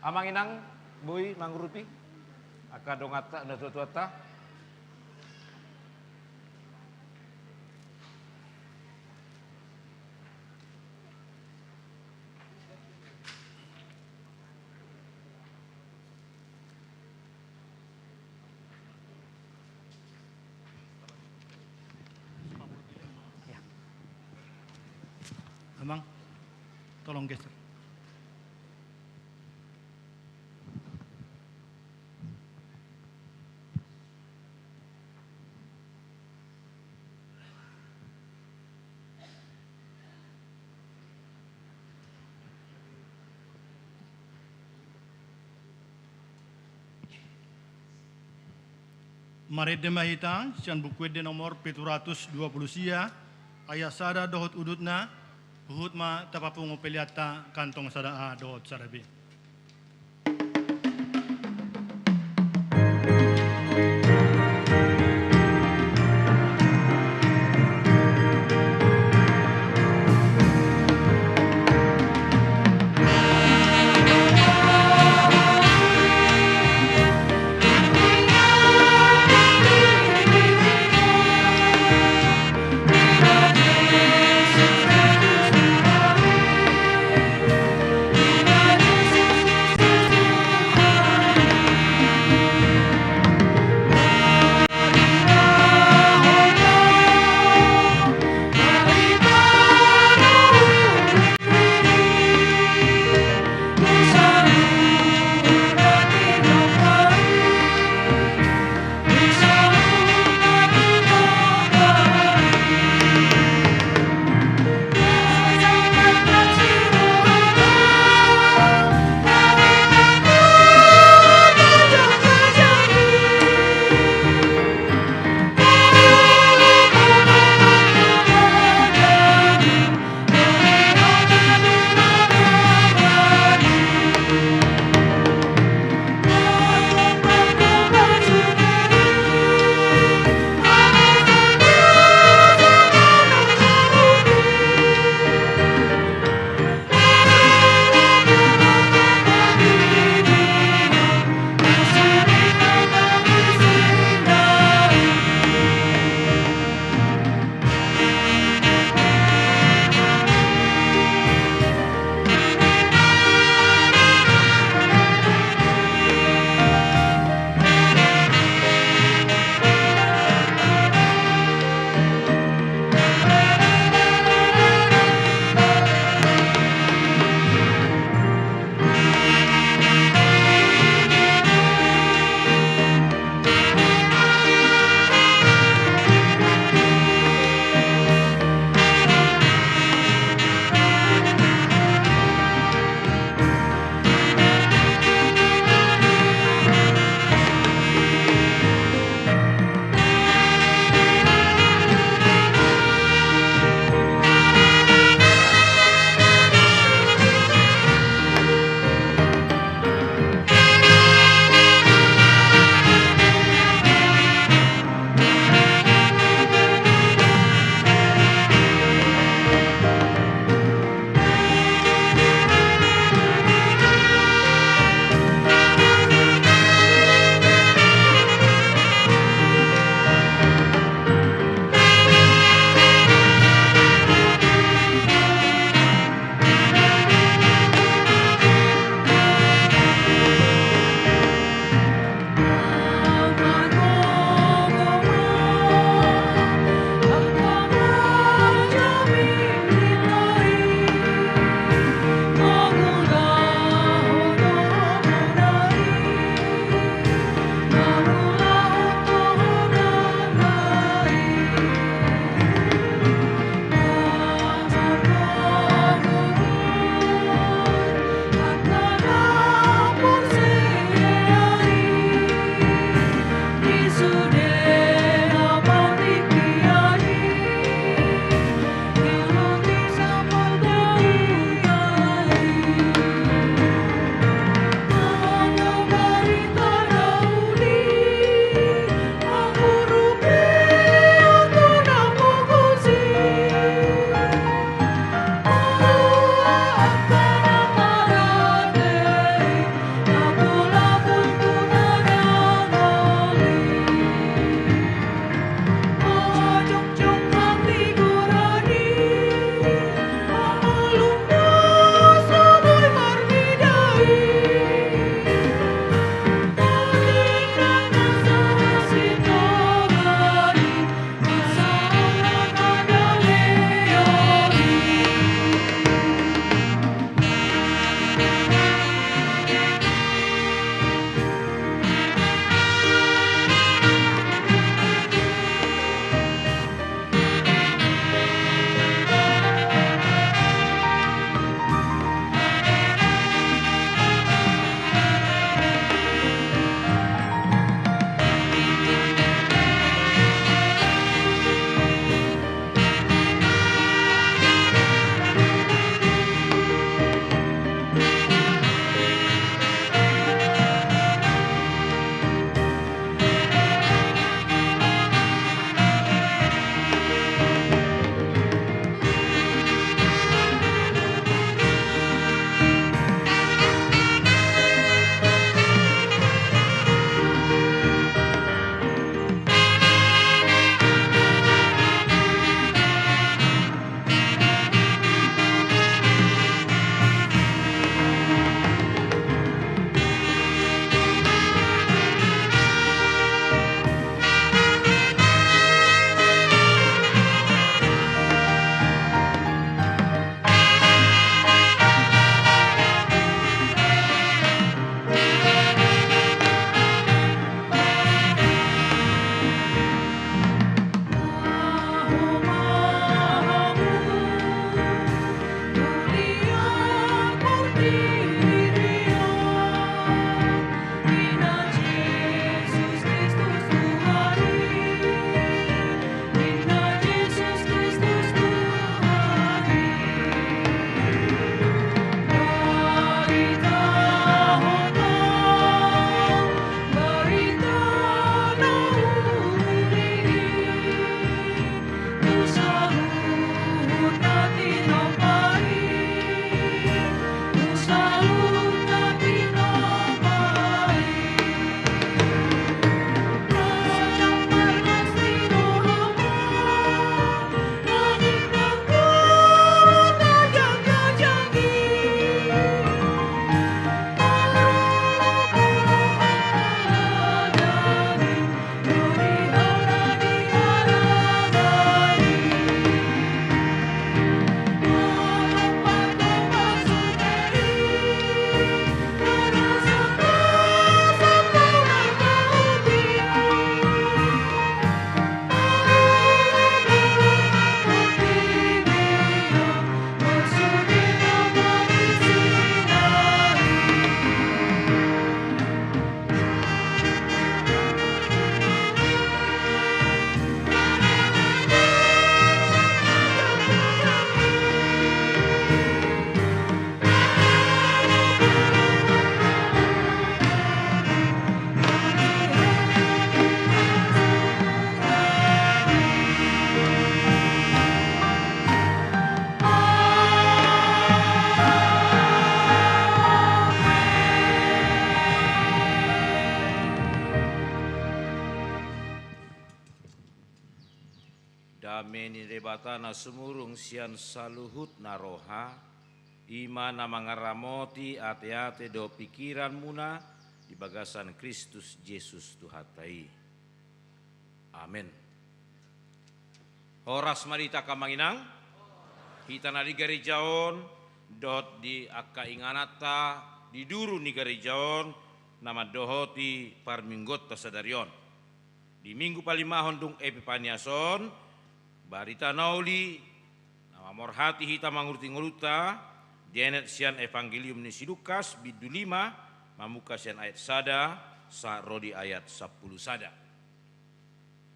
Amang inang boi mangurupi angka donganta, na tuatuanta. Amang, tolong geser. Marende ma hita sian Buku Ende nomor pitu ratus dua pulu sia, ayat sada dohot udutna, huhut ma tapapungu peleanta kantong sada A dohot sada B. Ni Debata na sumurung sian saluhutna roha, i ma na mangaramoti ateate dohot pingkiranmuna di bagasan Kristus Jesus Tuhanta i. Amen. Horas ma di hita angka amang inang, hita na di gareja on, dohot di angka ingananta di duru ni gareja on, na mandohoti parmingguonta sadari on. Di minggu palimahon dung Epipanias on, barita na uli, na mamorhati hita mangurupi ngolunta, dienet sian Evangelium ni si Lukas, bindu lima, mamungka sian ayat sada, sahat ro di ayat sampulu sada.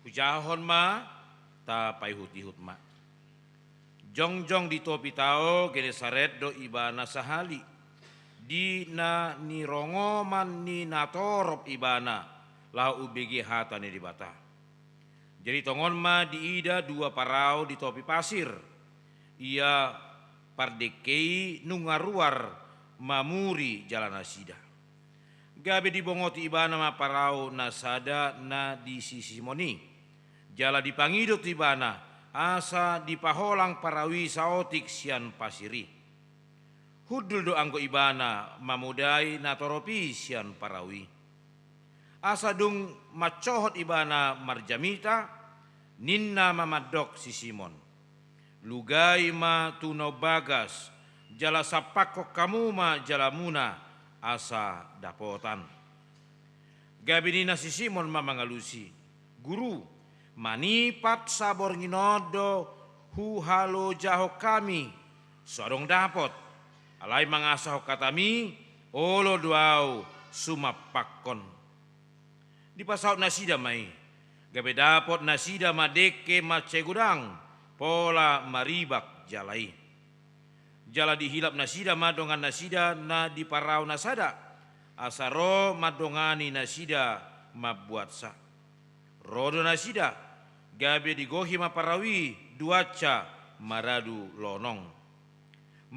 Hujahahon ma, tapaihut-ihut ma. Jongjong di topi tao Genesaret do ibana sahali, di na nirongoman ni natorop ibana, laho umbege hata ni Debata. Jadi tongon ma diida dua parau di topi pasir, ia pardengke i nunga ruar mamuri jala nasida. Gabe dibongoti ibana ma parau na sada na di si Simon i, jala dipangido tu ibana, asa dipaholang parau i saotik sian pasir i. Hundul do anggo ibana mamodai natorop i sian parau i. Asa dung mansohot ibana marjamita, ninna ma mandok si Simon: Lugai ma tu na umbagas, jala sampakkon hamu ma jalamuna asa dapotan. Gabe ninna si Simon ma mangalusi: Guru, manipat saborngin on do huhalojahon hami, so adong dapot. Alai mangasahon hatami, olo do ahu sumampakkon. Dipasaut nasida ma i, gabe dapot nasida ma dengke mansai godang, pola maribak jala i. Jala dihilap nasida ma dongan nasida na di parau na sada, asa ro mandongani nasida mambuatsa. Ro do nasida, gabe digohi ma parau i duansa maradu lonong.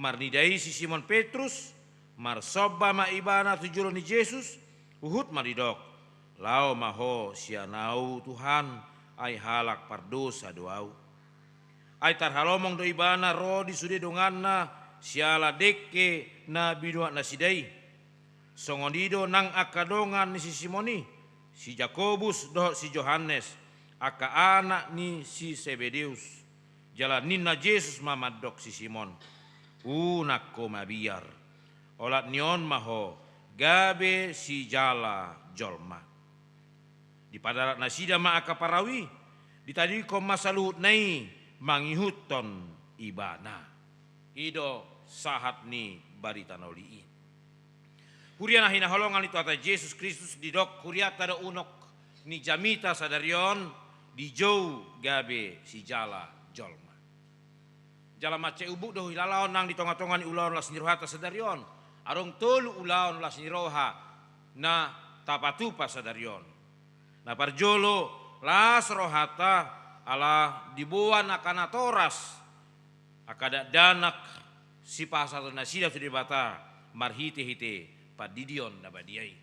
Marnida i si Simon Petrus, marsomba ma ibana tu jolo ni Jesus, huhut ma didok: Laho ma ho sian ahu, Tuhan, ai halak pardosa do ahu. Ai tarhalomong do ibana ro di sude donganna siala dengke na binuat nasida i. Songon i do nang angka dongan ni si Simon i, si Jakobus dohot si Johannes, angka anak ni si Sebedeus. Jala ninna Jesus ma mandok si Simon: Unang ho mabiar. Olat ni on ma ho gabe sijala jolma. Dipadarat nasida ma angka parau i, ditadingkon ma saluhutna i mangihuthon ibana. I do sahat ni barita na uli i. Huria na hinaholongan ni Tuhanta Jesus Kristus, didok hurianta do unok ni jamita sadari on, dijou gabe sijala jolma. Jala mansai umbuk do huhilala on nang di tonga-tonga ni ulaon las ni rohanta sadari on. Adong tolu ulaon las ni roha na tapatupa sadari on. Na parjolo, las rohanta ala diboan angka natoras, angka dakdanak sipasahaton nasida tu Debata marhite-hite pandidion na badia i.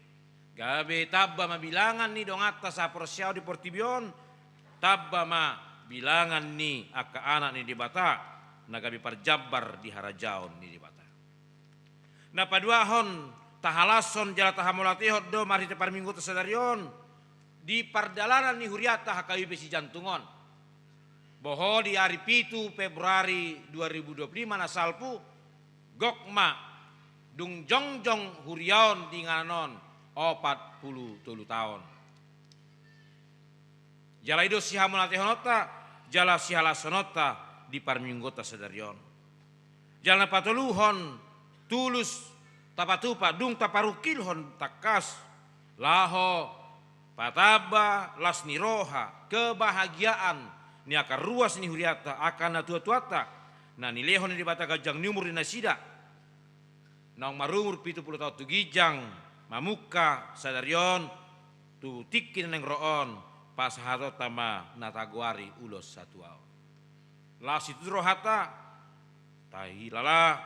Gabe tamba ma bilangan ni donganta saporseaon di portibi on, tamba ma bilangan ni angka anak ni Debata na gabe parjambar di harajaon ni Debata. Na paduahon, tahalashon jala tahamauliatehon do marhite parmingguonta sadari on di pardalanan ni hurianta H K B P Sijantung on. Boho di ari pitu Februari dua ribu dua puluh lima na salpu, gok ma dung jongjong huria on di inganan on opat pulu tolu taon. Jala i do sihamauliatehononta jala sihalashononta di parmingguonta sadari on. Jala na patoluhon, tulus tapatupa dung taparungkilhon tangkas laho patamba las ni roha, kebahagiaan ni angka ruas ni hurianta, angka natuatuanta na nilehon ni Debata ganjang ni umur ni nasida. Naung marumur pitu pulu taon tu ginjang, mamungka sadari on tu tingki na naeng ro on, pasahatonta ma na tagoari ulos satua on. Laos situtu rohanta, tahilala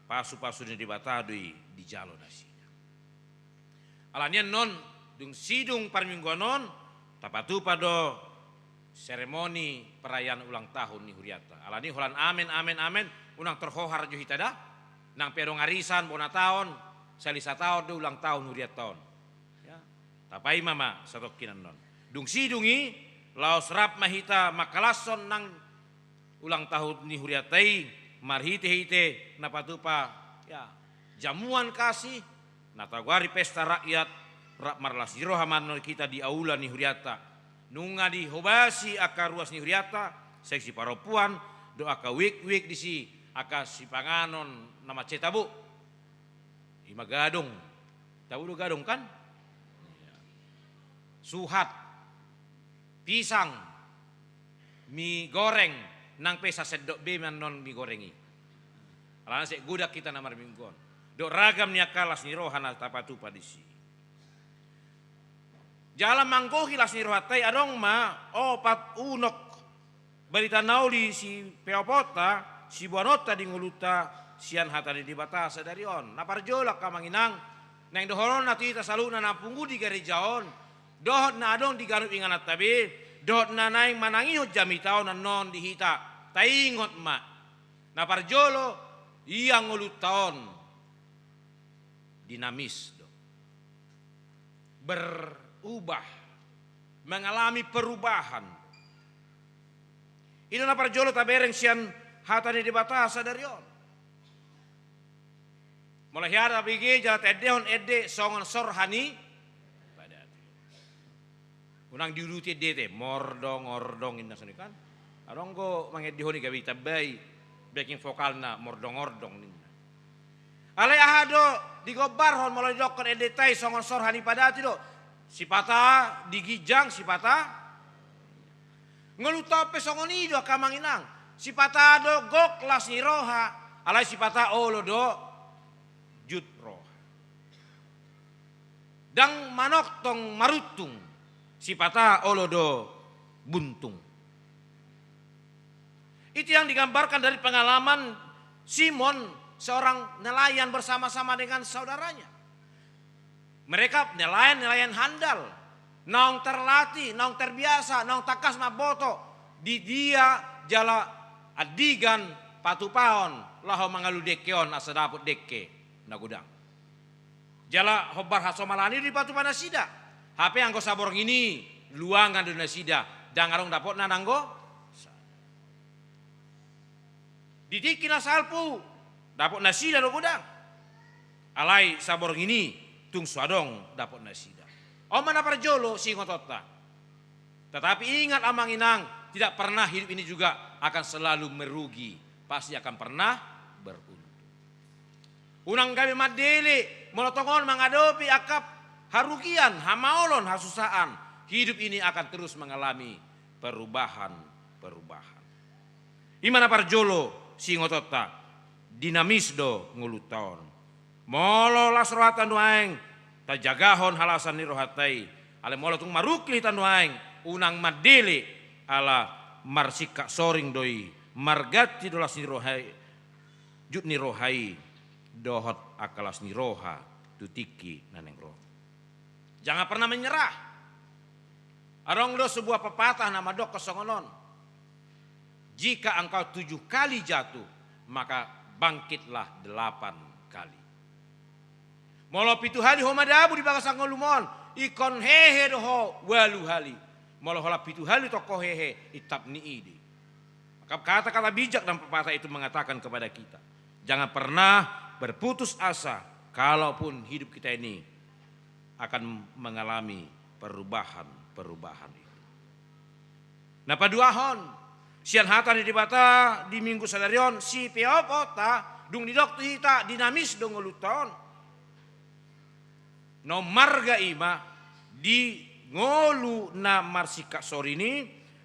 pasupasu ni Debata do i dijalo nasida. Alani annon, dung sidung parmingguan on, tapatupa do seremoni perayaan ulang tahun ni hurianta. Alani holan amen, amen, amen, unang terhohar jo hita da. Nang pe adong arisan, bona taon, salisa taon do ulang tahun hurianta on. Ya. Tapaima ma satongkin annon. Dung sidung i, laos rap ma hita mangkalashon nang ulang tahun ni hurianta i, marhite-hite na patupa, ya, jamuan kasih, na tagoari pesta rakyat, rap marlas ni roha ma annon hita di aula ni hurianta. Nunga dihobasi angka ruas ni hurianta, sai siparompuan, dohot angka uek-uek disi, angka sipanganon na mansai tabo. Ima gadong. Tabo do gadong kan? Suhat. Pisang. Mi goreng. Nang pe sasendok be ma annon mi goreng i. Alana sai godang hita na marminggu on. Dohot ragam ni angka las ni roha na tapatupa disi. Jala manggohi las ni rohanta i adong ma opat unok barita na uli sipeoponta, siboanonta di ngolunta sian hata ni Debata sadari on. Na parjolo angka amang inang, naeng dohononna tu hita saluhutna na pungu di gareja on, dohot na adong di ganup ingananta be, dohot na naeng manangihon jamita on annon di hita, taingot ma. Na parjolo, ia ngolunta on dinamis do. Berubah, mengalami perubahan. I do na parjolo tabereng sian hata ni Debata sadari on. Molo hea tabege jala taendehon ende songon sor hani padati. Unang diuduti ende te, mordong, ordong, ninna songon i kan. Adong do mangendehon i gabe ditambai backing vokalna, mordong, ordong, ninna. Alai aha do digombarhon molo didokkon endenta i songon sor hani padati do? Sipata di ginjang, sipata. Ngolunta on pe songon i do angka amang inang. Sipata do gok las ni roha, alai sipata olo do jut roha. Ndang manongtong maruntung, sipata olo do buntung. Itu yang digambarkan dari pengalaman Simon, seorang nelayan bersama-sama dengan saudaranya. Mereka nelayan-nelayan handal, naung terlatih, naung terbiasa, naung tangkas mamboto di dia jala andigan patupaon laho mangalualu dengke on asa dapot dengke na godang. Jala hombar hasomalan i do dipatupa nasida. Hape anggo saborngin i luangan do nasida, ndang adong dapotna nanggo. Di tingki na salpu dapot nasida do godang. Alai saborngin i tung so adong dapot nasida. On ma na parjolo siingotonta. Tetapi ingat amang inang, tidak pernah hidup ini juga akan selalu merugi. Pasti akan pernah beruntung. Unang gabe mandele molo tongon mangadopi angka harugian, hamaolon, hasusaan. Hidup ini akan terus mengalami perubahan-perubahan. Ima na parjolo siingotonta, dinamis do ngolunta on. Molo las rohanta nuaeng, tajagahon halasan ni rohanta i. Alai molo tung marungkil hita nuaeng, unang mandele, ala marsingkat soring do i, marganti do las ni roha i, jut ni roha i, dohot angka las ni roha tu tingki na naeng ro. Jangan pernah menyerah. Adong do sebuah pepatah na mandokkon songon on. Jika engkau tujuh kali jatuh, maka bangkitlah delapan kali. Molo pitu hali ho madabu di bagasan ngolum on, ingkon hehe do ho ualu hali. Molo holan pitu hali tong ho hehe, itap ni i do i. Maka kata-kata bijak dan pepatah itu mengatakan kepada kita, jangan pernah berputus asa, kalaupun hidup kita ini akan mengalami perubahan-perubahan itu. Na paduahon, sian hata ni Debata di Minggu sadari on, sipeoponta, dung didok tu hita, dinamis do ngolunta on. Na ummarga i ma, di ngolu na marsingkat soring i,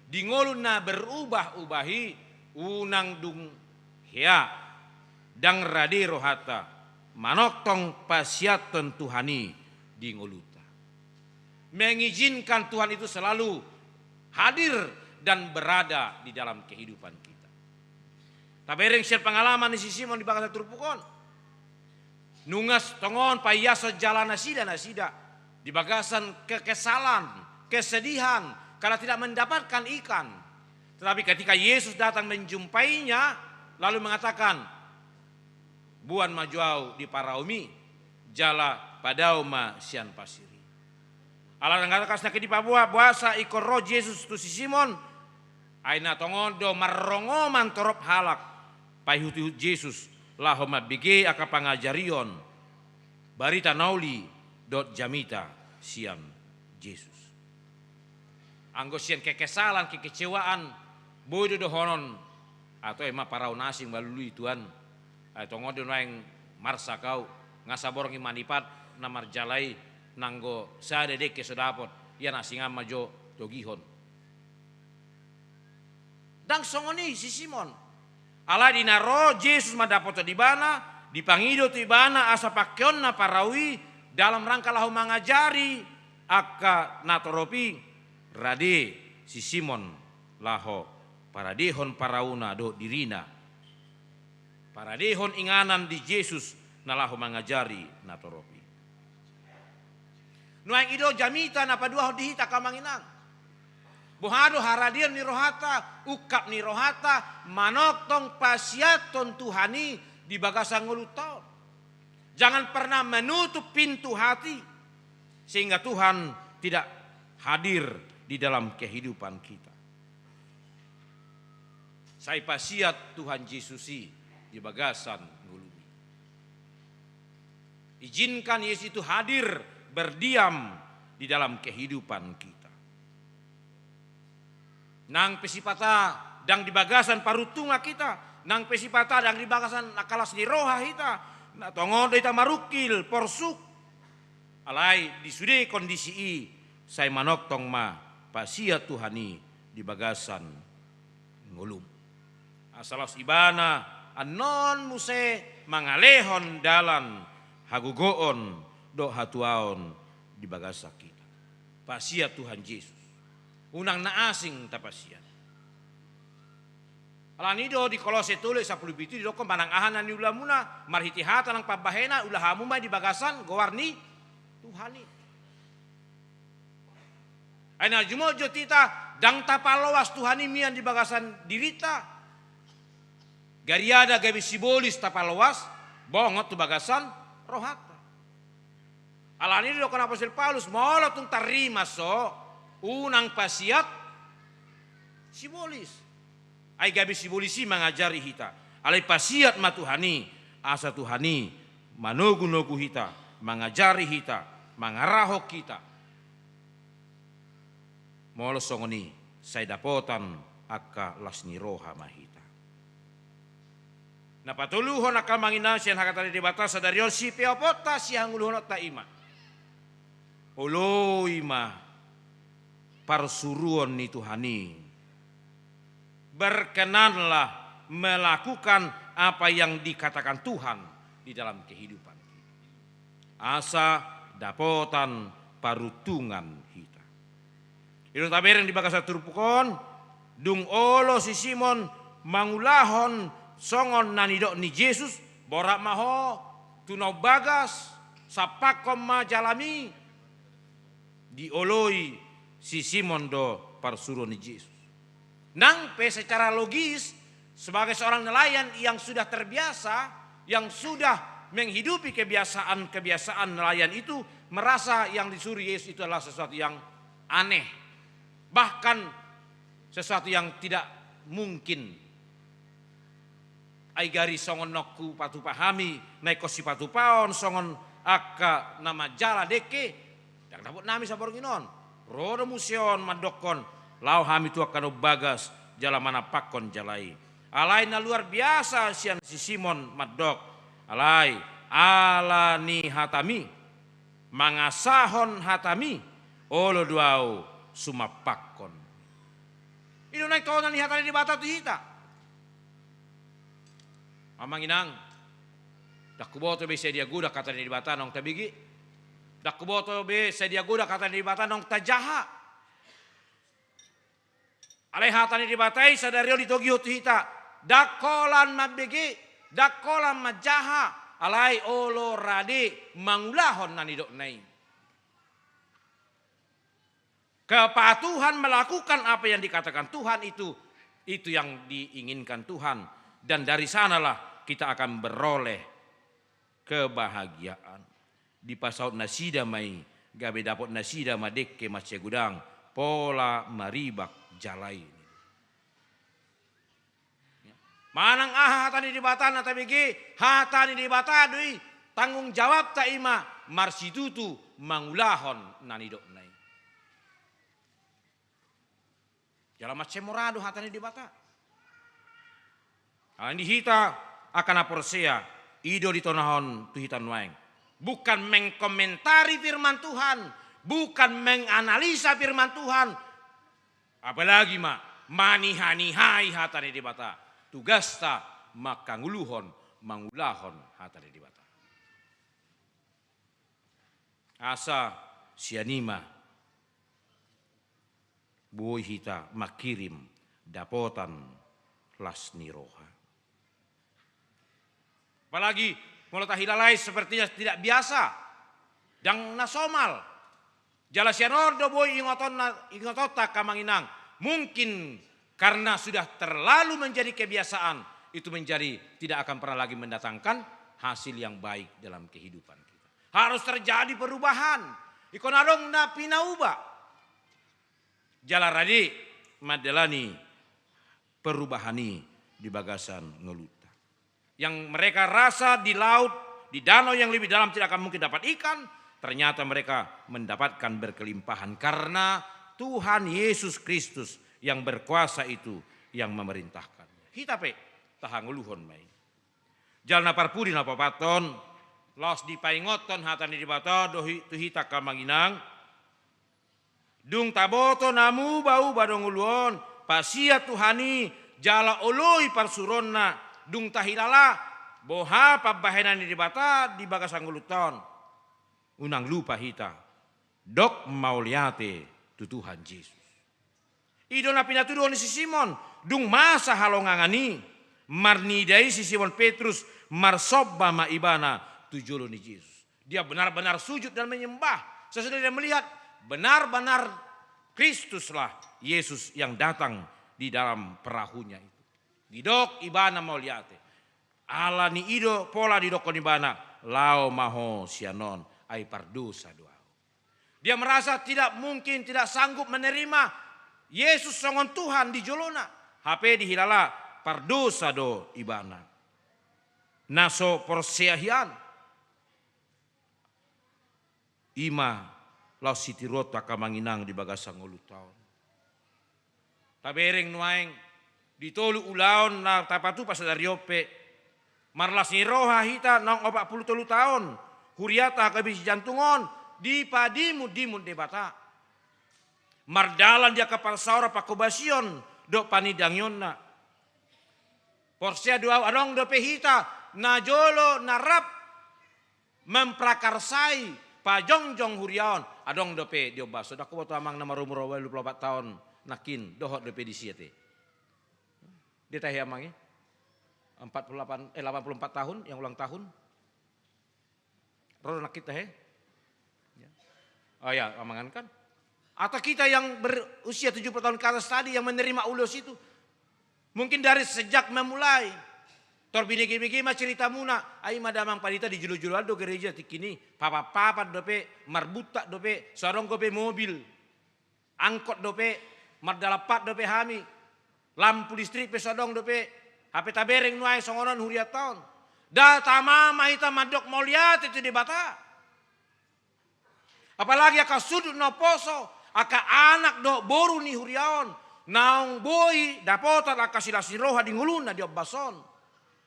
di ngolu na berubah-ubah i, unang dung hea, ndang rade rohanta manongtong pasianton Tuhan i di ngolunta. Mengizinkan Tuhan itu selalu hadir dan berada di dalam kehidupan kita. Tabereng sian pengalaman ni si Simon di bagasan turpuk on. Nunga tongon paiason jala nasida, nasida di bagasan kekesalan, kesedihan, karena tidak mendapatkan ikan. Tetapi ketika Yesus datang menjumpainya, lalu mengatakan, "Boan ma jo ahu di paraumi, jala padao ma sian pasir i." Ala nangkin tangkas nangkin dipaboa boasa ingkon ro Jesus tu si Simon, ai na tongon do marrongoman torop halak paihutihut Jesus laho mambege angka pangajarion, barita na uli dohot jamita sian Jesus. Anggo sian kekesalan, kekecewaan, boi do dohonon, "Atau emang parau na asing malului, Tuhan? Ai tongon do nuaeng marsak ahu, nga saborngin manipat na marjala i, nanggo sada dengke so dapot, ia na asing an ma jo togihon." Ndang songon i si Simon. Alai di na ro Jesus mandapothon ibana, dipangido tu ibana asa pangkeonna parau i dalam rangka laho mangajari angka natorop i, rade si Simon laho paradehon parauna dohot dirina, paradehon inganan di Jesus na laho mangajari natorop i. Nuaeng i do jamita na paduahon di hita, angka amang inang. Boha do haradeon ni rohanta, ungkap ni rohanta, manongtong pasiathon Tuhan i di bagasan ngolunta on. Jangan pernah menutup pintu hati sehingga Tuhan tidak hadir di dalam kehidupan kita. Sai pasiat Tuhan Jesus i di bagasan ngolumi. Ijinkan Yesus itu hadir, berdiam di dalam kehidupan kita. Nang pe sipata ndang di bagasan paruntungan hita, nang pe sipata ndang di bagasan angka las ni roha hita, na tongon do hita marungkil, porsuk. Alai di sude kondisi i, sai manongtong ma pasiat Tuhan i di bagasan ngolum. Asa laos ibana annon muse mangalehon dalan hagogoon dohot hatuaon di bagasan hita. Pasiat Tuhan Jesus. Unang na asing tapasiat. Alani do di Kolose tolu sampulu pitu didokkon, manang aha na niulamuna, marhite hata nang pambahenan, ula hamu ma i di bagasan goar ni Tuhan i. Ai na jumotjot hita, ndang tapaloas Tuhan i mian di bagasan dirinta. Gariada gabe sibolis tapaloas, bongot tu bagasan rohanta. Alani i didokkon apostel Paulus, molo tung tarrimas ho, unang pasiat sibolis. Ai gabe sibolis i mangajari hita. Alai pasiat ma Tuhan i, asa Tuhan i manogunogu hita, mangajari hita, mangarahon hita. Molo songon i, sai dapotan angka las ni roha ma hita. Na patoluhon, angka amang inang, sian hata ni Debata sadari on, sipeoponta sihangoluhononta i ma: Oloi ma parsuruon ni Tuhan i. Berkenanlah melakukan apa yang dikatakan Tuhan di dalam kehidupan kita. Asa dapotan paruntungan hita. I do tabereng di bagasan turpuk on, dung olo si Simon mangulahon songon na nidok ni Jesus, borat ma ho tu na umbagas, sampakkon ma jalami. Dioloi si Simon do parsuruon ni Jesus. Nang pe secara logis, sebagai seorang nelayan yang sudah terbiasa, yang sudah menghidupi kebiasaan-kebiasaan nelayan itu, merasa yang disuruh Yesus itu adalah sesuatu yang aneh, bahkan sesuatu yang tidak mungkin. Ai gari songon na hupatupa hami, na ingkon sipatupaon songon angka na manjala dengke, ndang dapot nami saborngin on. Ro do muse on mandokkon, laho hami tu angka na umbagas jala manampakkon jala i. Alai na luar biasa sian si Simon mandok, alai ala ni hatami, mangasahon hatami, olo do ahu sumampakkon. I do naeng tona ni hata ni Debata tu hita. Amang inang, ndang huboto be sai dia godang hata ni Debata naung tabege. Ndang huboto be sai dia godang hata ni Debata naung tajaha. Alai hata ni Debata i sadari on ditogihon tu hita, ndang holan mambege, ndang holan manjaha, alai olo rade mangulahon na nidokna i. Kepatuhan melakukan apa yang dikatakan Tuhan itu, itu yang diinginkan Tuhan. Dan dari sanalah kita akan beroleh kebahagiaan. Dipasaut nasida ma i, gabe dapot nasida ma dengke mansai godang, pola maribak jala i. Manang aha hata ni Debata na tabege, hata ni Debata do i, tanggung jawabta i ma marsitutu mangulahon na nidokna i. Jala mansai mora do hata ni Debata. Alani hita angka na porsea, i do ditonahon tu hita nuaeng. Bukan mengkomentari firman Tuhan, bukan menganalisa firman Tuhan, apalagi ma manihanihai hata ni Debata. Tugasta mangkangoluhon, mangulahon hata ni Debata. Asa sian i ma boi hita mangkirim dapotan las ni roha. Apalagi molo tahilalai sepertinya tidak biasa, ndang na somal. Jala sian on do boi ingotonna, ingotonta angka amang inang. Mungkin karena sudah terlalu menjadi kebiasaan, itu menjadi tidak akan pernah lagi mendatangkan hasil yang baik dalam kehidupan kita. Harus terjadi perubahan. Ingkon adong na pinauba. Jala rade mandalani perubahan i di bagasan ngolunta. Yang mereka rasa di laut, di danau yang lebih dalam tidak akan mungkin dapat ikan, ternyata mereka mendapatkan berkelimpahan karena Tuhan Yesus Kristus yang berkuasa itu yang memerintahkan. Hita pe tahangoluhon ma i. Jala na parpudi na paopathon, laos dipaingothon hata ni Debata do hi-, tu hita angka amang inang. Dung taboto na muba-uba do ngolu on, pasian Tuhan i jala oloi parsuruonna, dung tahilala boha pambahenan ni Debata di bagasan ngolunta on. Unang lupa hita, dok mauliate tu Tuhan Jesus. I do na pinatuduhon ni si Simon, dung masa halongangan i, marnida i si Simon Petrus, marsomba ma ibana tu jolo ni Jesus. Dia benar-benar sujud dan menyembah. Sesudah dia melihat benar-benar Kristuslah Yesus yang datang di dalam perahunya itu. Didok ibana mauliate. Alani i do pola didokkon ibana, lao ma ho sian on, ai pardosa do ahu. Dia merasa tidak mungkin, tidak sanggup menerima Yesus songon Tuhan di jolona. Hape dihilala pardosa do ibana. Na so porsea hian. I ma laos sitiruonta angka amang inang di bagasan ngolunta on. Tabereng nuaeng, di tolu ulaon na tapatupa sadari on pe, marlas ni roha hita naung opat pulu tolu taon, huriata HKBP Sijantung on, dipadimun-dimun Debata. Mardalan di angka parsaoran pangkobasion dohot panindangionna. Porsea do ahu, adong dope hita na jolo na rap memprakarsai pajongjong huria on, adong dope di ombas on. Ndang huboto amang na marumur ualu pulu opat taon nangkin dohot dope disi ate. Dia tahe amang i? Empat puluh delapan, eh, delapan puluh empat tahun yang ulang tahun. Ro do nangkin tahe? Ya. Oh ya, amangan kan? Atau kita yang berusia tujuh puluh tahun ke atas tadi yang menerima ulos itu, mungkin dari sejak memulai. Tor binege-bege ma ceritamuna, ai ma damang pandita di jolo-jolo an do gereja tingki i, papan-papan dope, marbuntak dope, so adong dope mobil. Angkot dope, mardalan pat dope hami, lampu listrik pe so adong dope, hape tabereng nuaeng songon on hurianta on. Nda tama ma hita mandok mauliate tu Debata. Apalagi angka sundut na umposo, angka anak dohot boru ni huria on, naung boi dapotan angka silas ni roha di ngoluna di ombas on.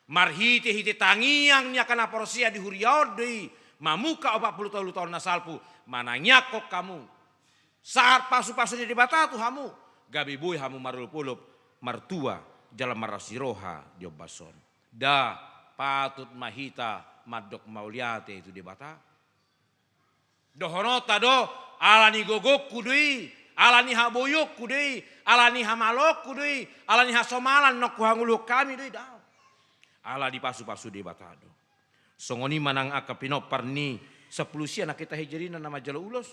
Marhite-hite tangiang ni angka na porsea di huria on do i, mamungka opat pulu tolu taon na salpu, manangiangkon hamu. Sahat pasu-pasu ni Debata tu hamu, gabe boi hamu marolop-olop, martua, jala marlas ni roha di ombas on. Nda, patut ma hita mandok mauliate tu Debata. Dohononta do, ala ni gogongku do i, ala ni haboionku do i, ala ni hamaloonku do i, ala ni hasomalan naung huhangoluhon hami do i, daong. Ala dipasu-pasu Debata do. Songon i ma nang angka pinompar ni sampulu sia na hita hejerinna na manjalo ulos.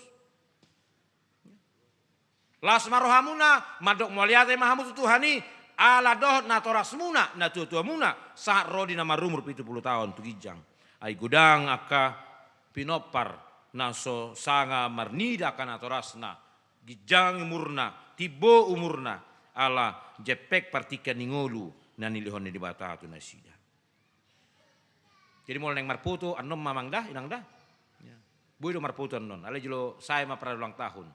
Las ma rohamuna, mandok mauliate ma hamu tu Tuhan i, ala dohot natorasmuna, natuatuamuna, sahat ro di na marumur pitu pulu taon tu ginjang. Ai godang angka pinompar na so sanga marnida angka natorasna, ginjang umurna, timbo umurna, ala jempek partingkian ni ngolu na nilehon ni Debata tu nasida. Jadi molo naeng marfoto annon ma, amang da, inang da. Ya. Boi do marfoto annon, alai jolo sae ma parade ulang tahun.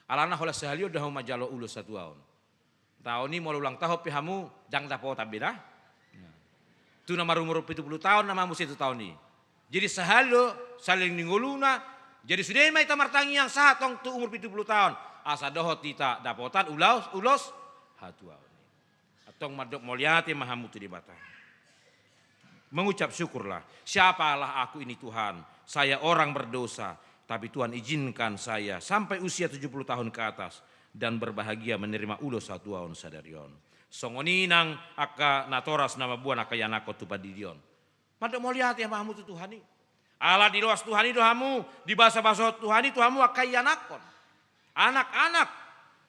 Alana holan sahali on do hamu manjalo ulos hatuaon. Taon i molo ulang tahun pe hamu, ndang dapotan be da. Ya. Tu na marumur pitu pulu taon nama muse tu taon i. Jadi sahali do, saleleng ni ngoluna, jadi sude ma hita martangiang sahat tong tu umur pitu pulu taon. Asa dohot hita dapotan ulos, ulos hatuaon i. Antong mandok mauliate ma hamu tu Debata. Mengucap syukurlah. Siapalah aku ini, Tuhan? Saya orang berdosa, tapi Tuhan izinkan saya sampai usia tujuh puluh tahun ke atas dan berbahagia menerima ulos hatuaon sadari on. Songon i nang angka natoras na mamboan angka ianakhon tu pandidi on. Mandok mauliate ma hamu tu Tuhan i. Ala diloas Tuhan i do hamu, dibasabasahon Tuhan i tu hamu angka ianakhon. Anak-anak,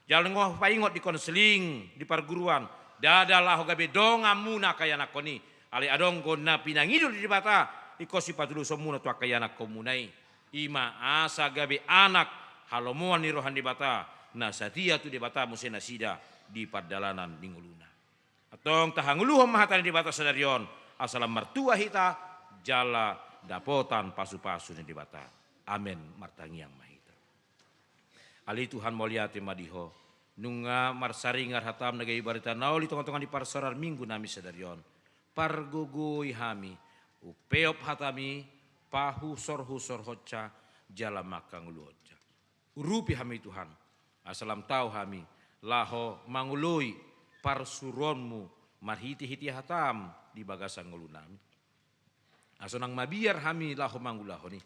jala nunga hupaingot di konseling, di parguruan, ndada laho gabe donganmuna angka ianakhon i. Alai adong do na pinangido ni Debata, ingkon sipatulusonmuna tu angka ianakhonmuna i. I ma asa gabe anak halomoan ni roha ni Debata, na satia tu Debata muse nasida di pardalanan ni ngoluna. Antong tahangoluhon ma hata ni Debata sadari on, asa lam martua hita, jala dapotan pasupasu ni Debata. Amen. Martangiang ma hita. Ale Tuhan, mauliate ma di Ho. Nunga marsaringar hatam na gabe barita na uli tongatonga ni parsaoran Minggu nami sadari on. Pargogoi hami, umpeop hatami, pahusorhusorhonsa, jala mangkangoluhonsa. Urupi hami Tuhan, asa lam tau hami laho mangoloi parsuruonmu marhitehite hatam di bagasan ngolunami. Asa unang mabiar hami laho mangulahon i.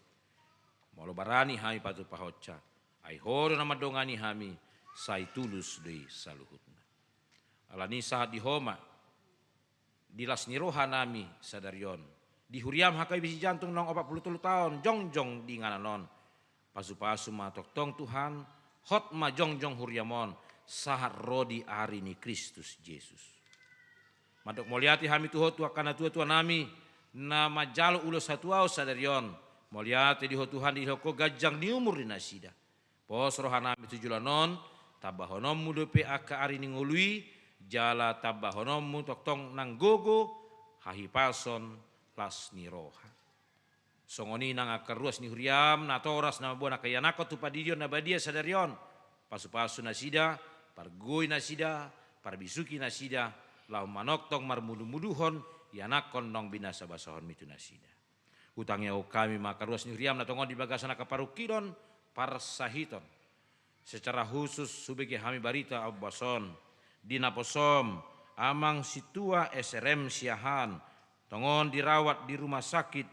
Molo barani hami patupahonsa, ai Ho do na mandongani hami, sai tulus do i saluhutna. Alani sahat di Ho ma di las ni roha nami sadari on. Di huriam H K B Sijantung naung opat pulu tolu taon jongjong di inganan on. Pasupasu ma tongtong Tuhan, hot ma jongjong huriam on, sahat ro di ari ni Kristus Jesus. Mandok mauliate hami tu Ho tu angka natuatua nami, na manjalo ulos hatuaon sadari on. Mauliate di Ho Tuhan, dilehon Ho ganjang ni umur di nasida. Pos rohanami tu joloan on, tambahononmu dope angka ari ni ngolu i, jala tambahononmu tongtong nang gogo, hahipason, las ni roha. Songon i nang angka ruas ni huriam, natoras na mamboan angka ianakhon tu pandidion na badia sadari on. Pasupasu nasida, pargogoi nasida, parbisuhi nasida, laho manongtong marmudumuduhon ianakhon naung binasabasahonmi tu nasida. Hutangihon hami ma angka ruas ni huriam na tongon di bagasan angka parungkilon, parsahiton. Secara khusus hubege hami barita ombas on, di naposom, Amang Sintua S R M Siahaan, tongon dirawat di rumah sakit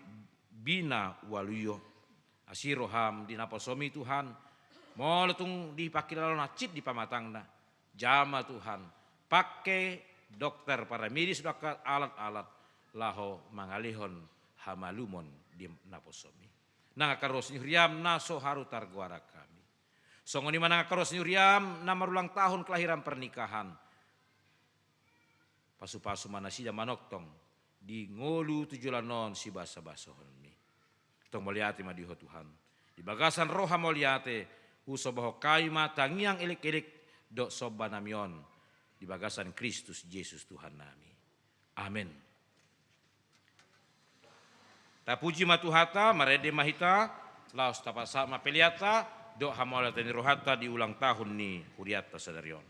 Bina Waluyo. Asi roham di naposomi Tuhan, molo tung di pangkilalaon hansit di pamatangna, jama Tuhan, pangke dokter paramedis do angka alat-alat laho mangalehon hamalumon di naposomi. Nang angka ruas ni huriam na so haru targoaran hami. Songon i ma nang angka ruas ni huriam na marulang tahun kelahiran pernikahan. Pasupasu ma nasida manongtong di ngolu tu joloan on sibasabasahonmi. Tong mauliate ma di Ho Tuhan. Di bagasan roha mauliate, husomba hami ma tangiang elek-elek dohot somba nami on di bagasan Kristus Jesus Tuhan nami. Amen. Tapuji ma Tuhanta, marende ma hita, laos tapasahat ma peleanta, dohot hamauliateon ni rohanta di ulang tahun ni hurianta sadari on.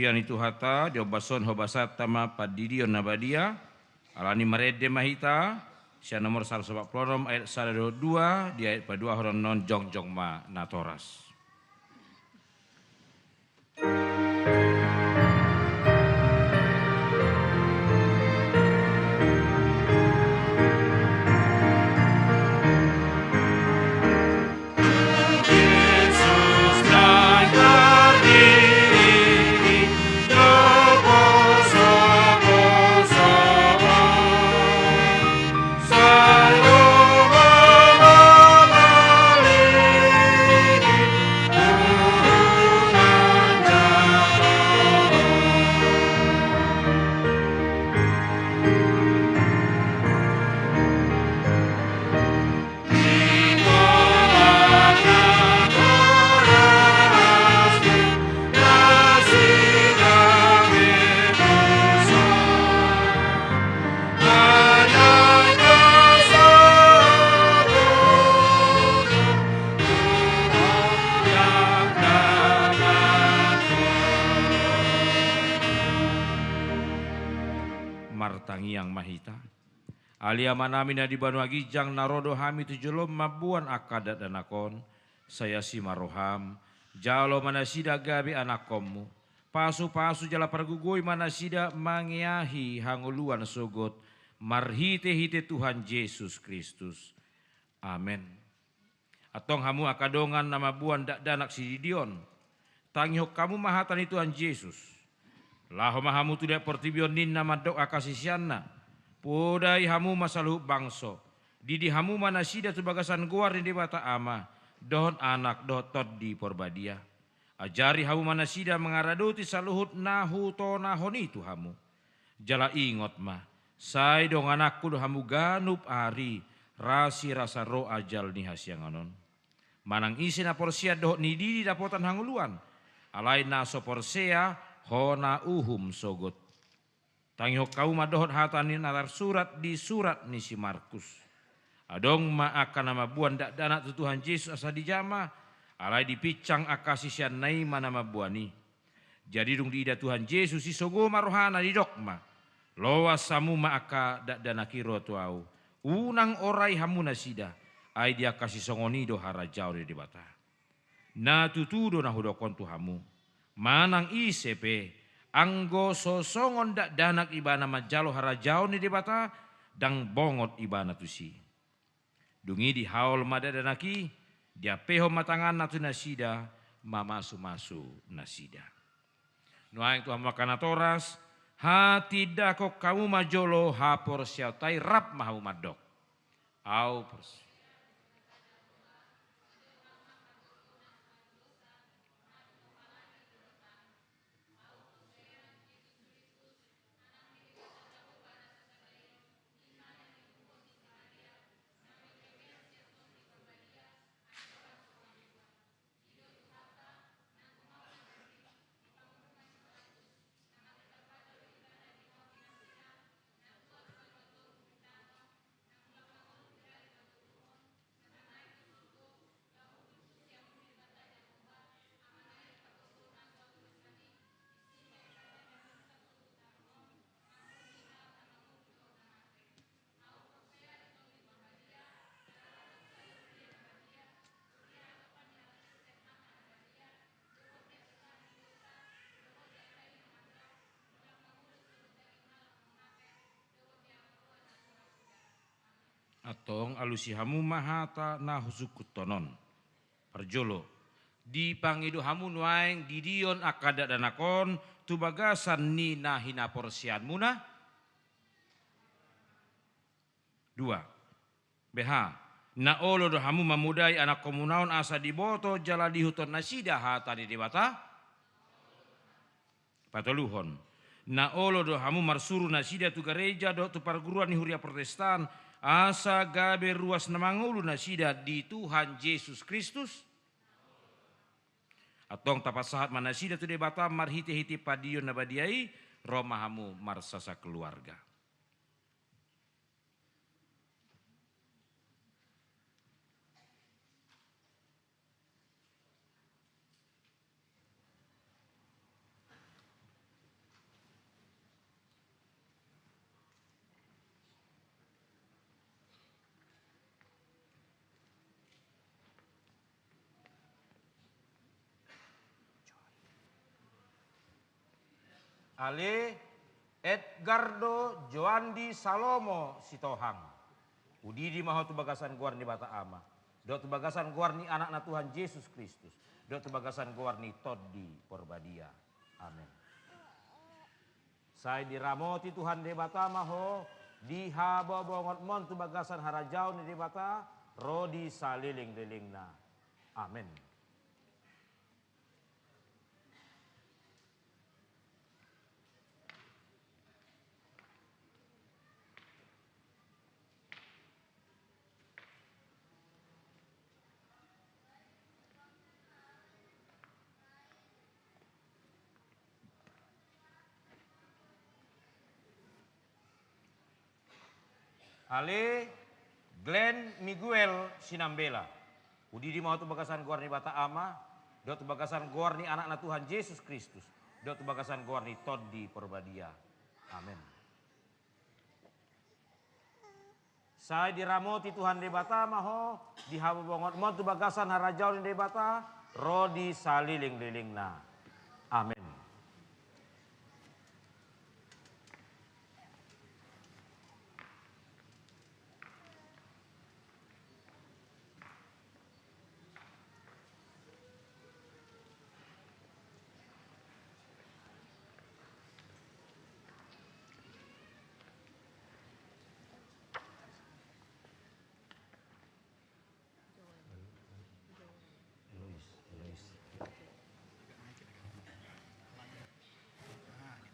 Ia ni Tuhanta, diombashon hobasanta ma pandidion na badia, alani marende ma hita, sian nomor saratus opat pulu onom ayat sada dohot dua, di ayat paduahon annon jongjong ma natoras. Martangiang ma hita. Ale Amanami na di banua ginjang, na ro do hami tu jolom mamboan angka dakdanak on, sai asi ma roham, jalo ma nasida gabe anakkonmu, pasupasu jala pargogoi ma nasida mangeahi hangoluan sogot, marhitehite Tuhan Jesus Kristus. Amen. Antong hamu angka dongan na mamboan dakdanak sididi on, tangihon hamu ma hata ni Tuhan Jesus. Laho ma hamu tu dek portibi on ninna mandok angka siseanna, podai hamu ma saluhut bangso, didi hamu ma nasida tu bagasan goar ni Debata Ama, dohot Anak, dohot Tondi Porbadia. Ajari hamu ma nasida mangaradoti saluhut na hutonahon i tu hamu. Jala ingot ma, sai dongananku do hamu ganup ari, rasirasa ro ajal ni hasiangan on. Manang ise na porsea dohot nididi dapotan hangoluan, alai na so porsea hona uhum sogot. Tangihon hamu ma dohot hata ni na tarsurat di surat ni si Markus. Adong ma angka na mamboan dakdanak tu Tuhan Jesus asa dijama, alai dipinsang angka siseanna i ma na mamboan i. Jadi dung diida Tuhan Jesus i, sogo ma rohana, didok ma: Loas hamu ma angka dakdanak i ro tu Ahu, unang orai hamu nasida, ai di angka sisongon i do harajaon ni Debata. Na tutu do na hudok on tu hamu, manang ise pe, anggo so songon dakdanak ibana manjalo harajaon ni Debata, ndang bongot ibana tusi. Dung i dihaol ma dakdanak i, diampehon ma tanganna tu nasida, mamasumasu nasida. Nuaeng tu hamu angka natoras, hatindangkon hamu ma jolo haporseaonta i, rap ma hamu mandok: Ahu pors- Antong alusi hamu ma hata na husungkunhon on. Parjolo, dipangido hamu nuaeng didion angka dakdanak on tu bagasan ni na hinaporseaonmuna? Dua. Beha, na olo do hamu mamodai anakkonmuna on asa diboto jala diihuthon nasida hata ni Debata? Patoluhon, na olo do hamu marsuru nasida tu gareja dohot tu parguruan ni huria Protestan, asa gabe ruas na mangolu nasida di Tuhan Jesus Kristus? Antong tapasahat ma nasida tu Debata marhitehite pandidion na badia i, ro ma hamu marsasa keluarga. Ale Edgardo Joandi Salomo Sitohang. Hudidi ma ho tu bagasan goar ni Debata Ama, dohot tu bagasan goar ni Anakna Tuhan Jesus Kristus, dohot tu bagasan goar ni Tondi Porbadia. Amen. Sai diramoti Tuhan Debata ma ho di habobongonmon tu bagasan harajaon ni Debata ro di saleleng-lelengna. Amen. Ale Glenn Miguel Sinambela. Hudidi ma ho tu bagasan goar ni Debata Ama, dohot tu bagasan goar ni Anakna Tuhan Jesus Kristus, dohot tu bagasan goar ni Tondi Porbadia. Amen. Sai diramoti Tuhan Debata ma ho di habobongonmon tu bagasan harajaon ni Debata ro di saleleng-lelengna. Amen.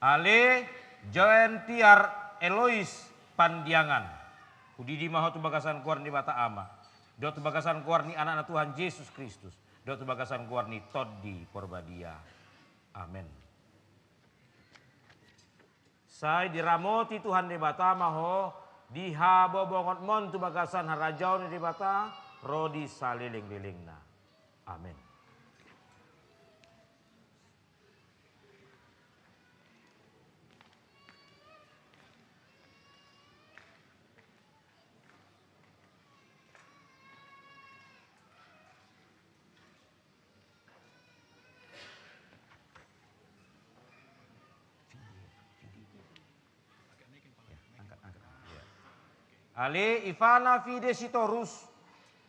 Ale Joen Tiar Elois Pandiangan. Hudidi ma ho tu bagasan goar ni Debata Ama, dohot tu bagasan goar ni Anakna Tuhan Jesus Kristus, dohot tu bagasan goar ni Tondi Porbadia. Amen. Sai diramoti Tuhan Debata ma ho di habobongonmon tu bagasan harajaon ni Debata ro di saleleng-lelengna. Amen. Ale Ivana Fide Sitorus,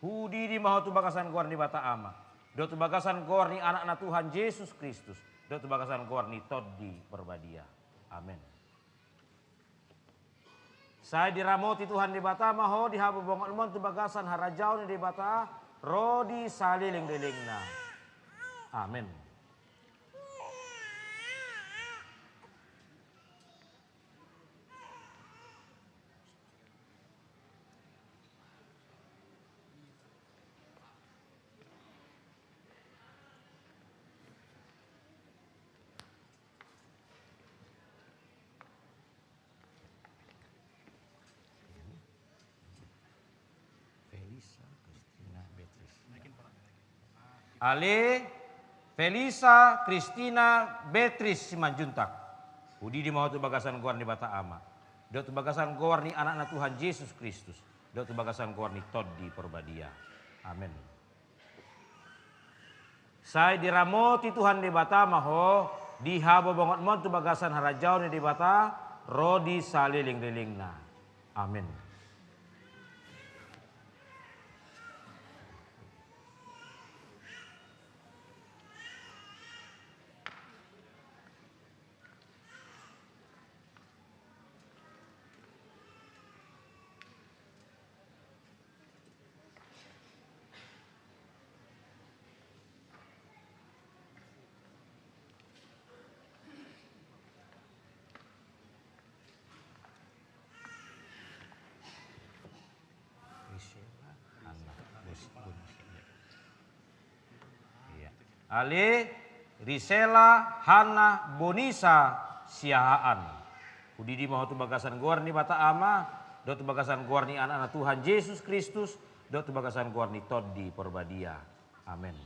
hudidi ma ho tu bagasan goar ni Debata Ama, dohot tu bagasan goar ni Anakna Tuhan Jesus Kristus, dohot tu bagasan goar ni Tondi Porbadia. Amen. Sai diramoti Tuhan Debata ma ho di habobongonmon tu bagasan harajaon ni Debata ro di saleleng-lelengna. Amen. Felisa Kristina Beatrice. Ale Felisa Kristina Beatrice Simanjuntak. Hudidi ma ho tu bagasan goar ni Debata Ama, dohot tu bagasan goar ni Anakna Tuhan Jesus Kristus, dohot tu bagasan goar ni Tondi Porbadia. Amen. Sai diramoti Tuhan Debata ma ho di habobongonmon tu bagasan harajaon ni Debata ro di saleleng-lelengna. Amen. Risela Hanna Bos-, Bonisa. Iya. Ale Risela Hanna Bonisa Siahaan. Hudidi ma ho tu bagasan goar ni Debata Ama, dohot tu bagasan goar ni Anakna Tuhan Jesus Kristus, dohot tu bagasan goar ni Tondi Porbadia. Amen.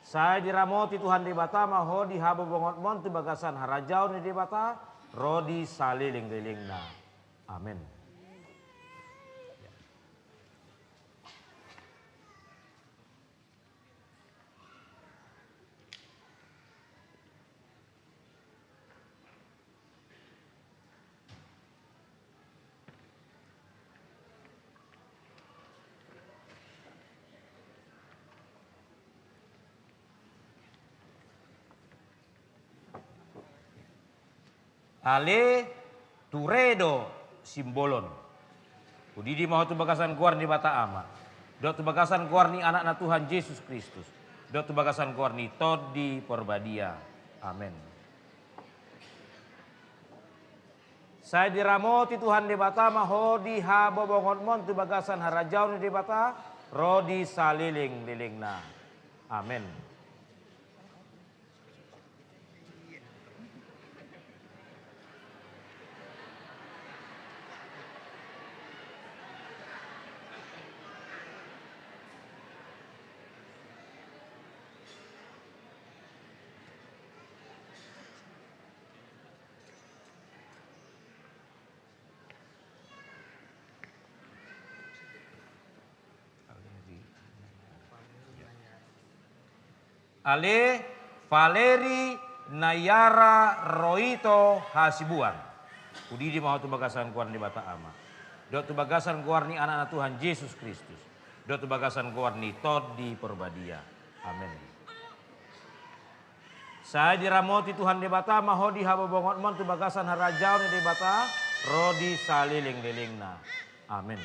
Sai diramoti Tuhan Debata ma ho di habobongonmon tu bagasan harajaon ni Debata ro di saleleng-lelengna. Amen. Ale, ture do simbolon. Hudidi ma ho tu bagasan goar ni Debata Ama, dohot tu bagasan goar ni Anakna Tuhan Jesus Kristus, dohot tu bagasan goar ni Tondi Porbadia. Amen. Sai diramoti Tuhan Debata ma ho di habobongonmon tu bagasan harajaon ni Debata ro di saleleng-lelengna. Amen. Ale, Valeri Naiara Roito Hasibuan. Hudidi ma ho tu bagasan goar ni Debata Ama, dohot tu bagasan goar ni Anakna Tuhan Jesus Kristus, dohot tu bagasan goar ni Tondi Porbadia. Amen. Sai diramoti Tuhan Debata ma ho di habobongonmon tu bagasan harajaon ni Debata ro di saleleng-lelengna. Amen.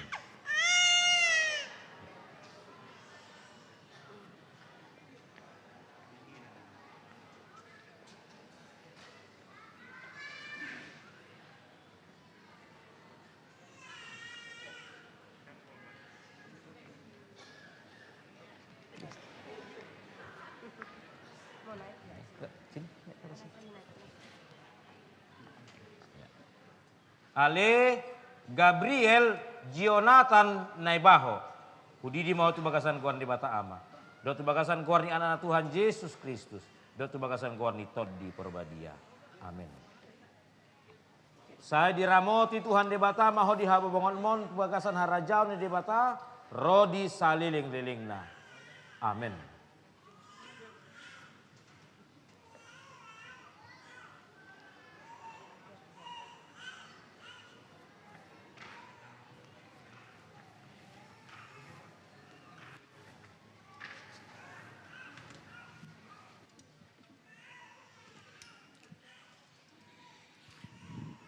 Ale Gabriel Jonathan Naibaho. Hudidi ma ho tu bagasan goar ni Debata Ama, dohot tu bagasan goar ni Anakna Tuhan Jesus Kristus, dohot tu bagasan goar ni Tondi Porbadia. Amen. Sai diramoti Tuhan Debata ma ho di habobongonmon tu bagasan harajaon ni Debata ro di saleleng-lelengna. Amen.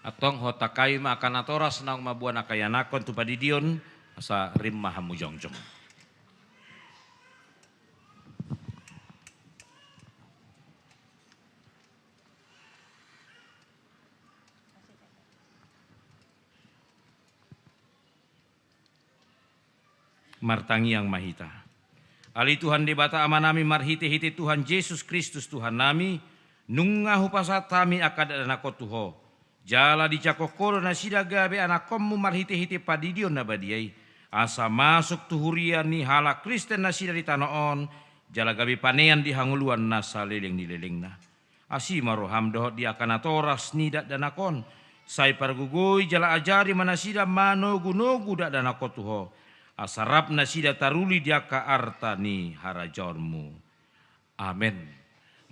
Antong hot angka i ma angka natoras naung mamboan angka ianakhon tu padidion, asa rim ma hamu jongjong. Martangiang ma hita. Ale Tuhan Debata Amanami, marhite-hite Tuhan Jesus Kristus Tuhannami, nunga hupasahat hami angka dakdanakhon tu Ho. Jala dijangkon Ho do nasida gabe anakhonMu marhite-hite pandidion na badia i, asa masuk tu huria ni halak Kristen nasida di tano on, jala gabe panean di hangoluan na saleleng ni lelengna. Asi ma rohaM dohot di angka natoras ni dakdanak on, sai pargogoi jala ajari ma nasida manogu-nogu dakdanak on tu Ho, asa rap nasida taruli di angka arta ni harajaonMu. Amen.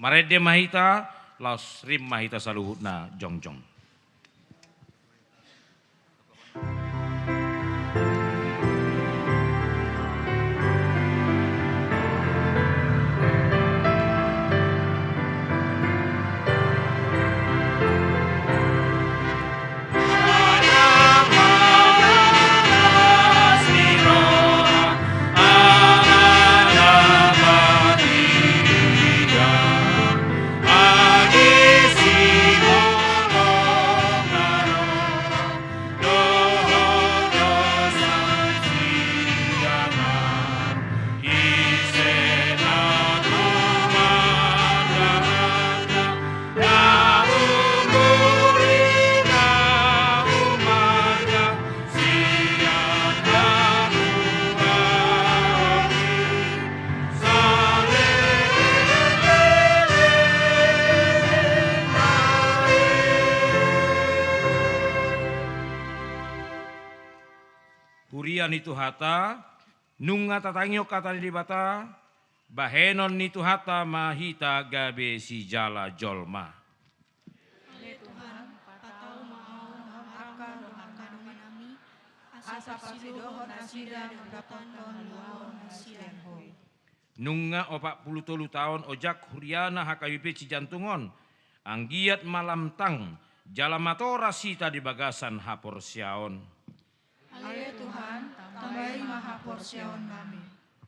Marende ma hita, laos rim ma hita saluhutna jongjong. Huria ni Tuhanta, nunga tatangihon hata ni Debata, bahenon ni Tuhanta ma hita gabe sijala jolma. Ale Tuhan, patau ma Ho dohot angka dongan nami, asa pasidohot nasida dohot angka na luaon na sian Ho. Nunga opat pulu tolu taon ojak huriana H K B P Cijantung on, anggiat ma lam tang Jala matoras hita di bagasan haporseaon. Ale Tuhan, tambai ma haporseaonnami.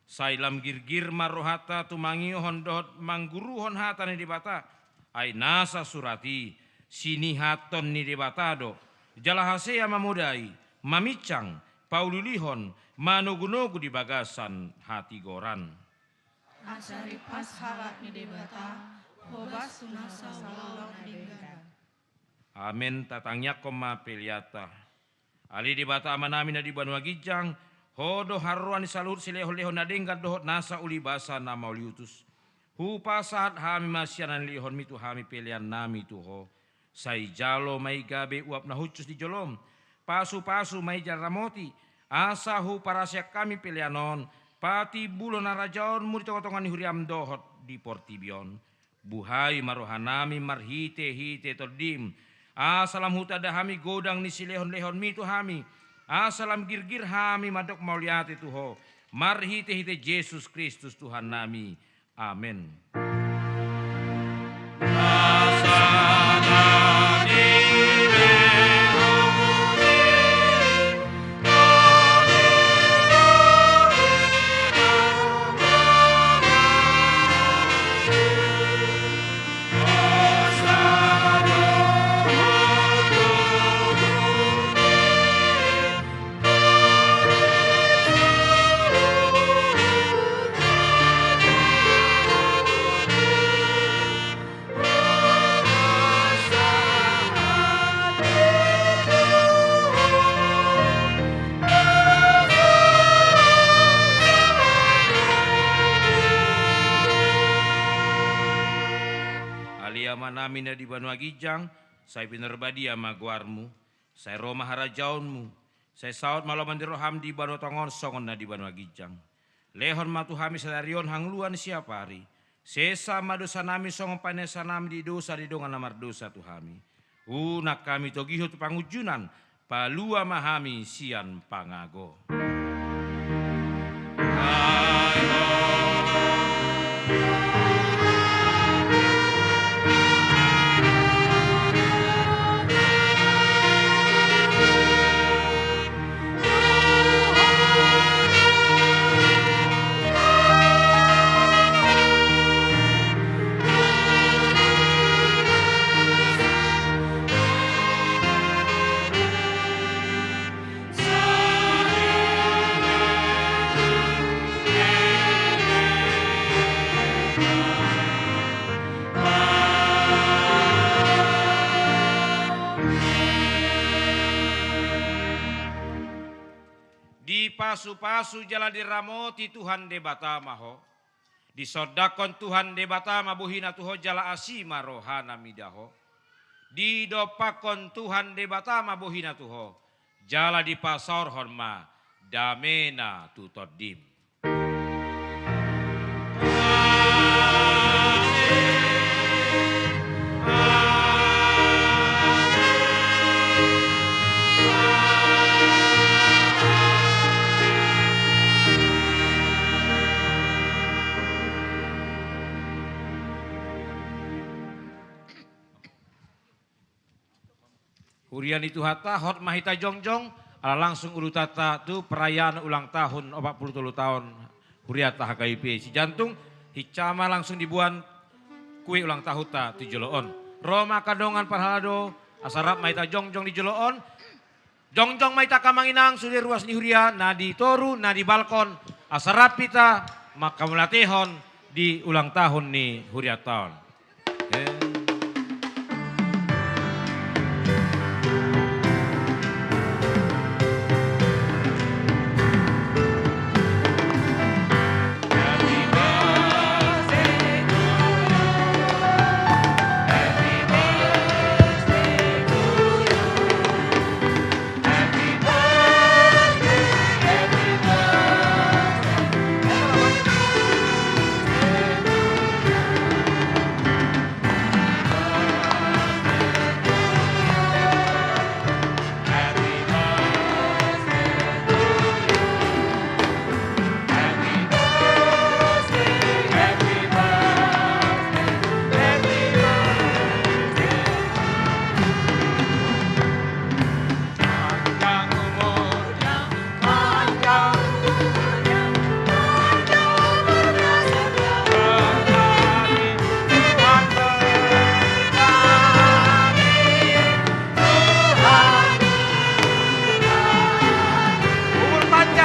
Sai lam girgir ma rohanta tumangihon dohot mangguruhon hata ni Debata, ai nasa surat i sinihathon ni Debata do, jala hasea mamodai, maminsang, paulilihon, manogunogu di bagasan hatigoran. Asa ripas halak ni Debata, hobas tu nasa ulaon na denggan. Amen. Tatangiangkon ma peleanta. Ale Debata Amanami na di banua ginjang, Ho do haroroan ni saluhut silehonlehon na denggan dohot nasa uli basa na mauliutus. Hupasahat hami ma sian na nilehonmi tu hami peleannami tu Ho. Sai jalo ma i gabe uap na hushus di jolom. Pasupasu ma i jala ramoti, asa huparaseang hami pelean on patimbulhon harajaonmu di tongatonga ni huriam dohot di portibi on. Buhai ma rohanami marhitehite Tondim, asa lam hutanda hami godang ni silehonlehonmi tu hami, asa lam girgir hami mandok mauliate tu Ho, marhitehite Jesus Kristus Tuhannami. Amen. Ale Amanami na di banua ginjang, sai pinarbadia ma goarmu, sai ro ma harajaonmu, sai saut ma lomo ni roham di banua tonga on songon na di banua ginjang. Lehon ma tu hami sadari on hangoluan siapari. Sesa ma dosanami songon panesanami di dosa di dongan na mardosa tu hami. Unang hami togihon tu pangunjunan, palua ma hami sian pangago. Dipasupasu jala diramoti Tuhan Debata ma ho. Disondangkon Tuhan Debata ma bohina tu ho jala asi ma rohana mida ho. Didompakkon Tuhan Debata ma bohina tu ho jala dipasaorhon ma damena tu tondim. Huria ni Tuhanta, hot ma hita jongjong, ala langsung ulutanta tu perayaan ulang tahun opat pulu tolu taon hurianta H K I P Sijantung. Hinsa ma langsung diboan kue ulang tahunta tu jolo on. Ro ma angka dongan parhalado, asa rap ma hita jongjong di jolo on. Jongjong ma hita angka amang inang sude ruas ni huria na di toru, na di balkon, asa rap hita manghamauliatehon di ulang tahun ni hurianta on.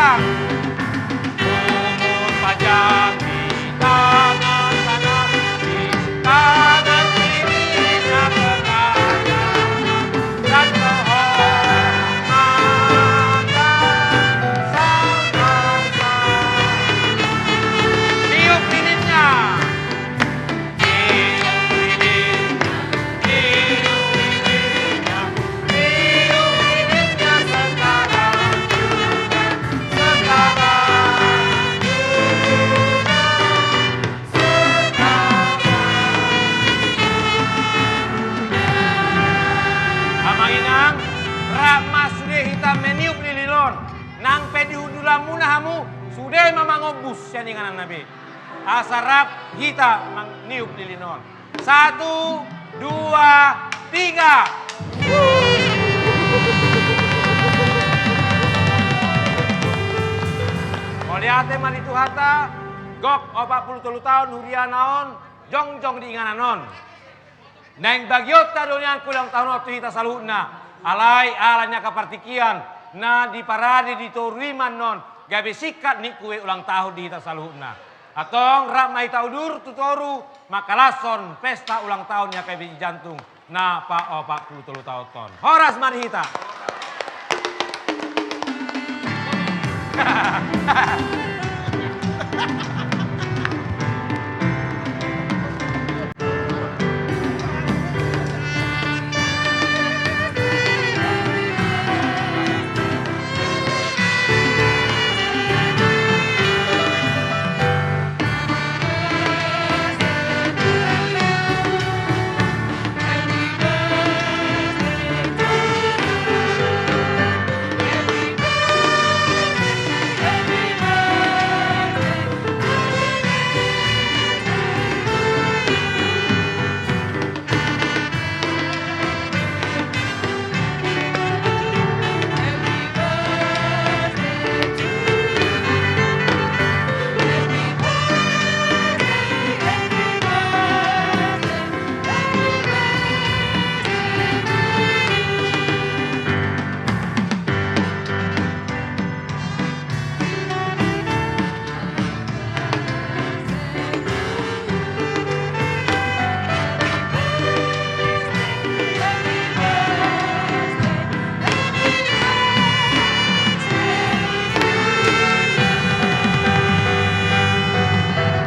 Umur panjang di tangan kanan, di tangan kiri na kekayaan dan kehormatan. Niup lilinnya. Amang inang, rap ma sude hita meniup lilin on. Nang pe di hundulanmuna hamu, sude ma mangombus sian ingananna be. Asa rap hita meniup lilin on. Satu, dua, tiga. Mauliate ma di Tuhanta, gok opat pulu tolu taon huriana on, jongjong di inganan on. Naeng bagionta do nian ulang tahun on tu hita saluhutna. Alai ala ni angka partingkian na diparade di toru i ma annon, gabe singkat ni kue ulang tahun di hita saluhutna. Antong rap ma hita udur tu toru mangkalashon pesta ulang tahun ni H K B J Jantung na paopat pulu tolu taon on. Horas ma di hita.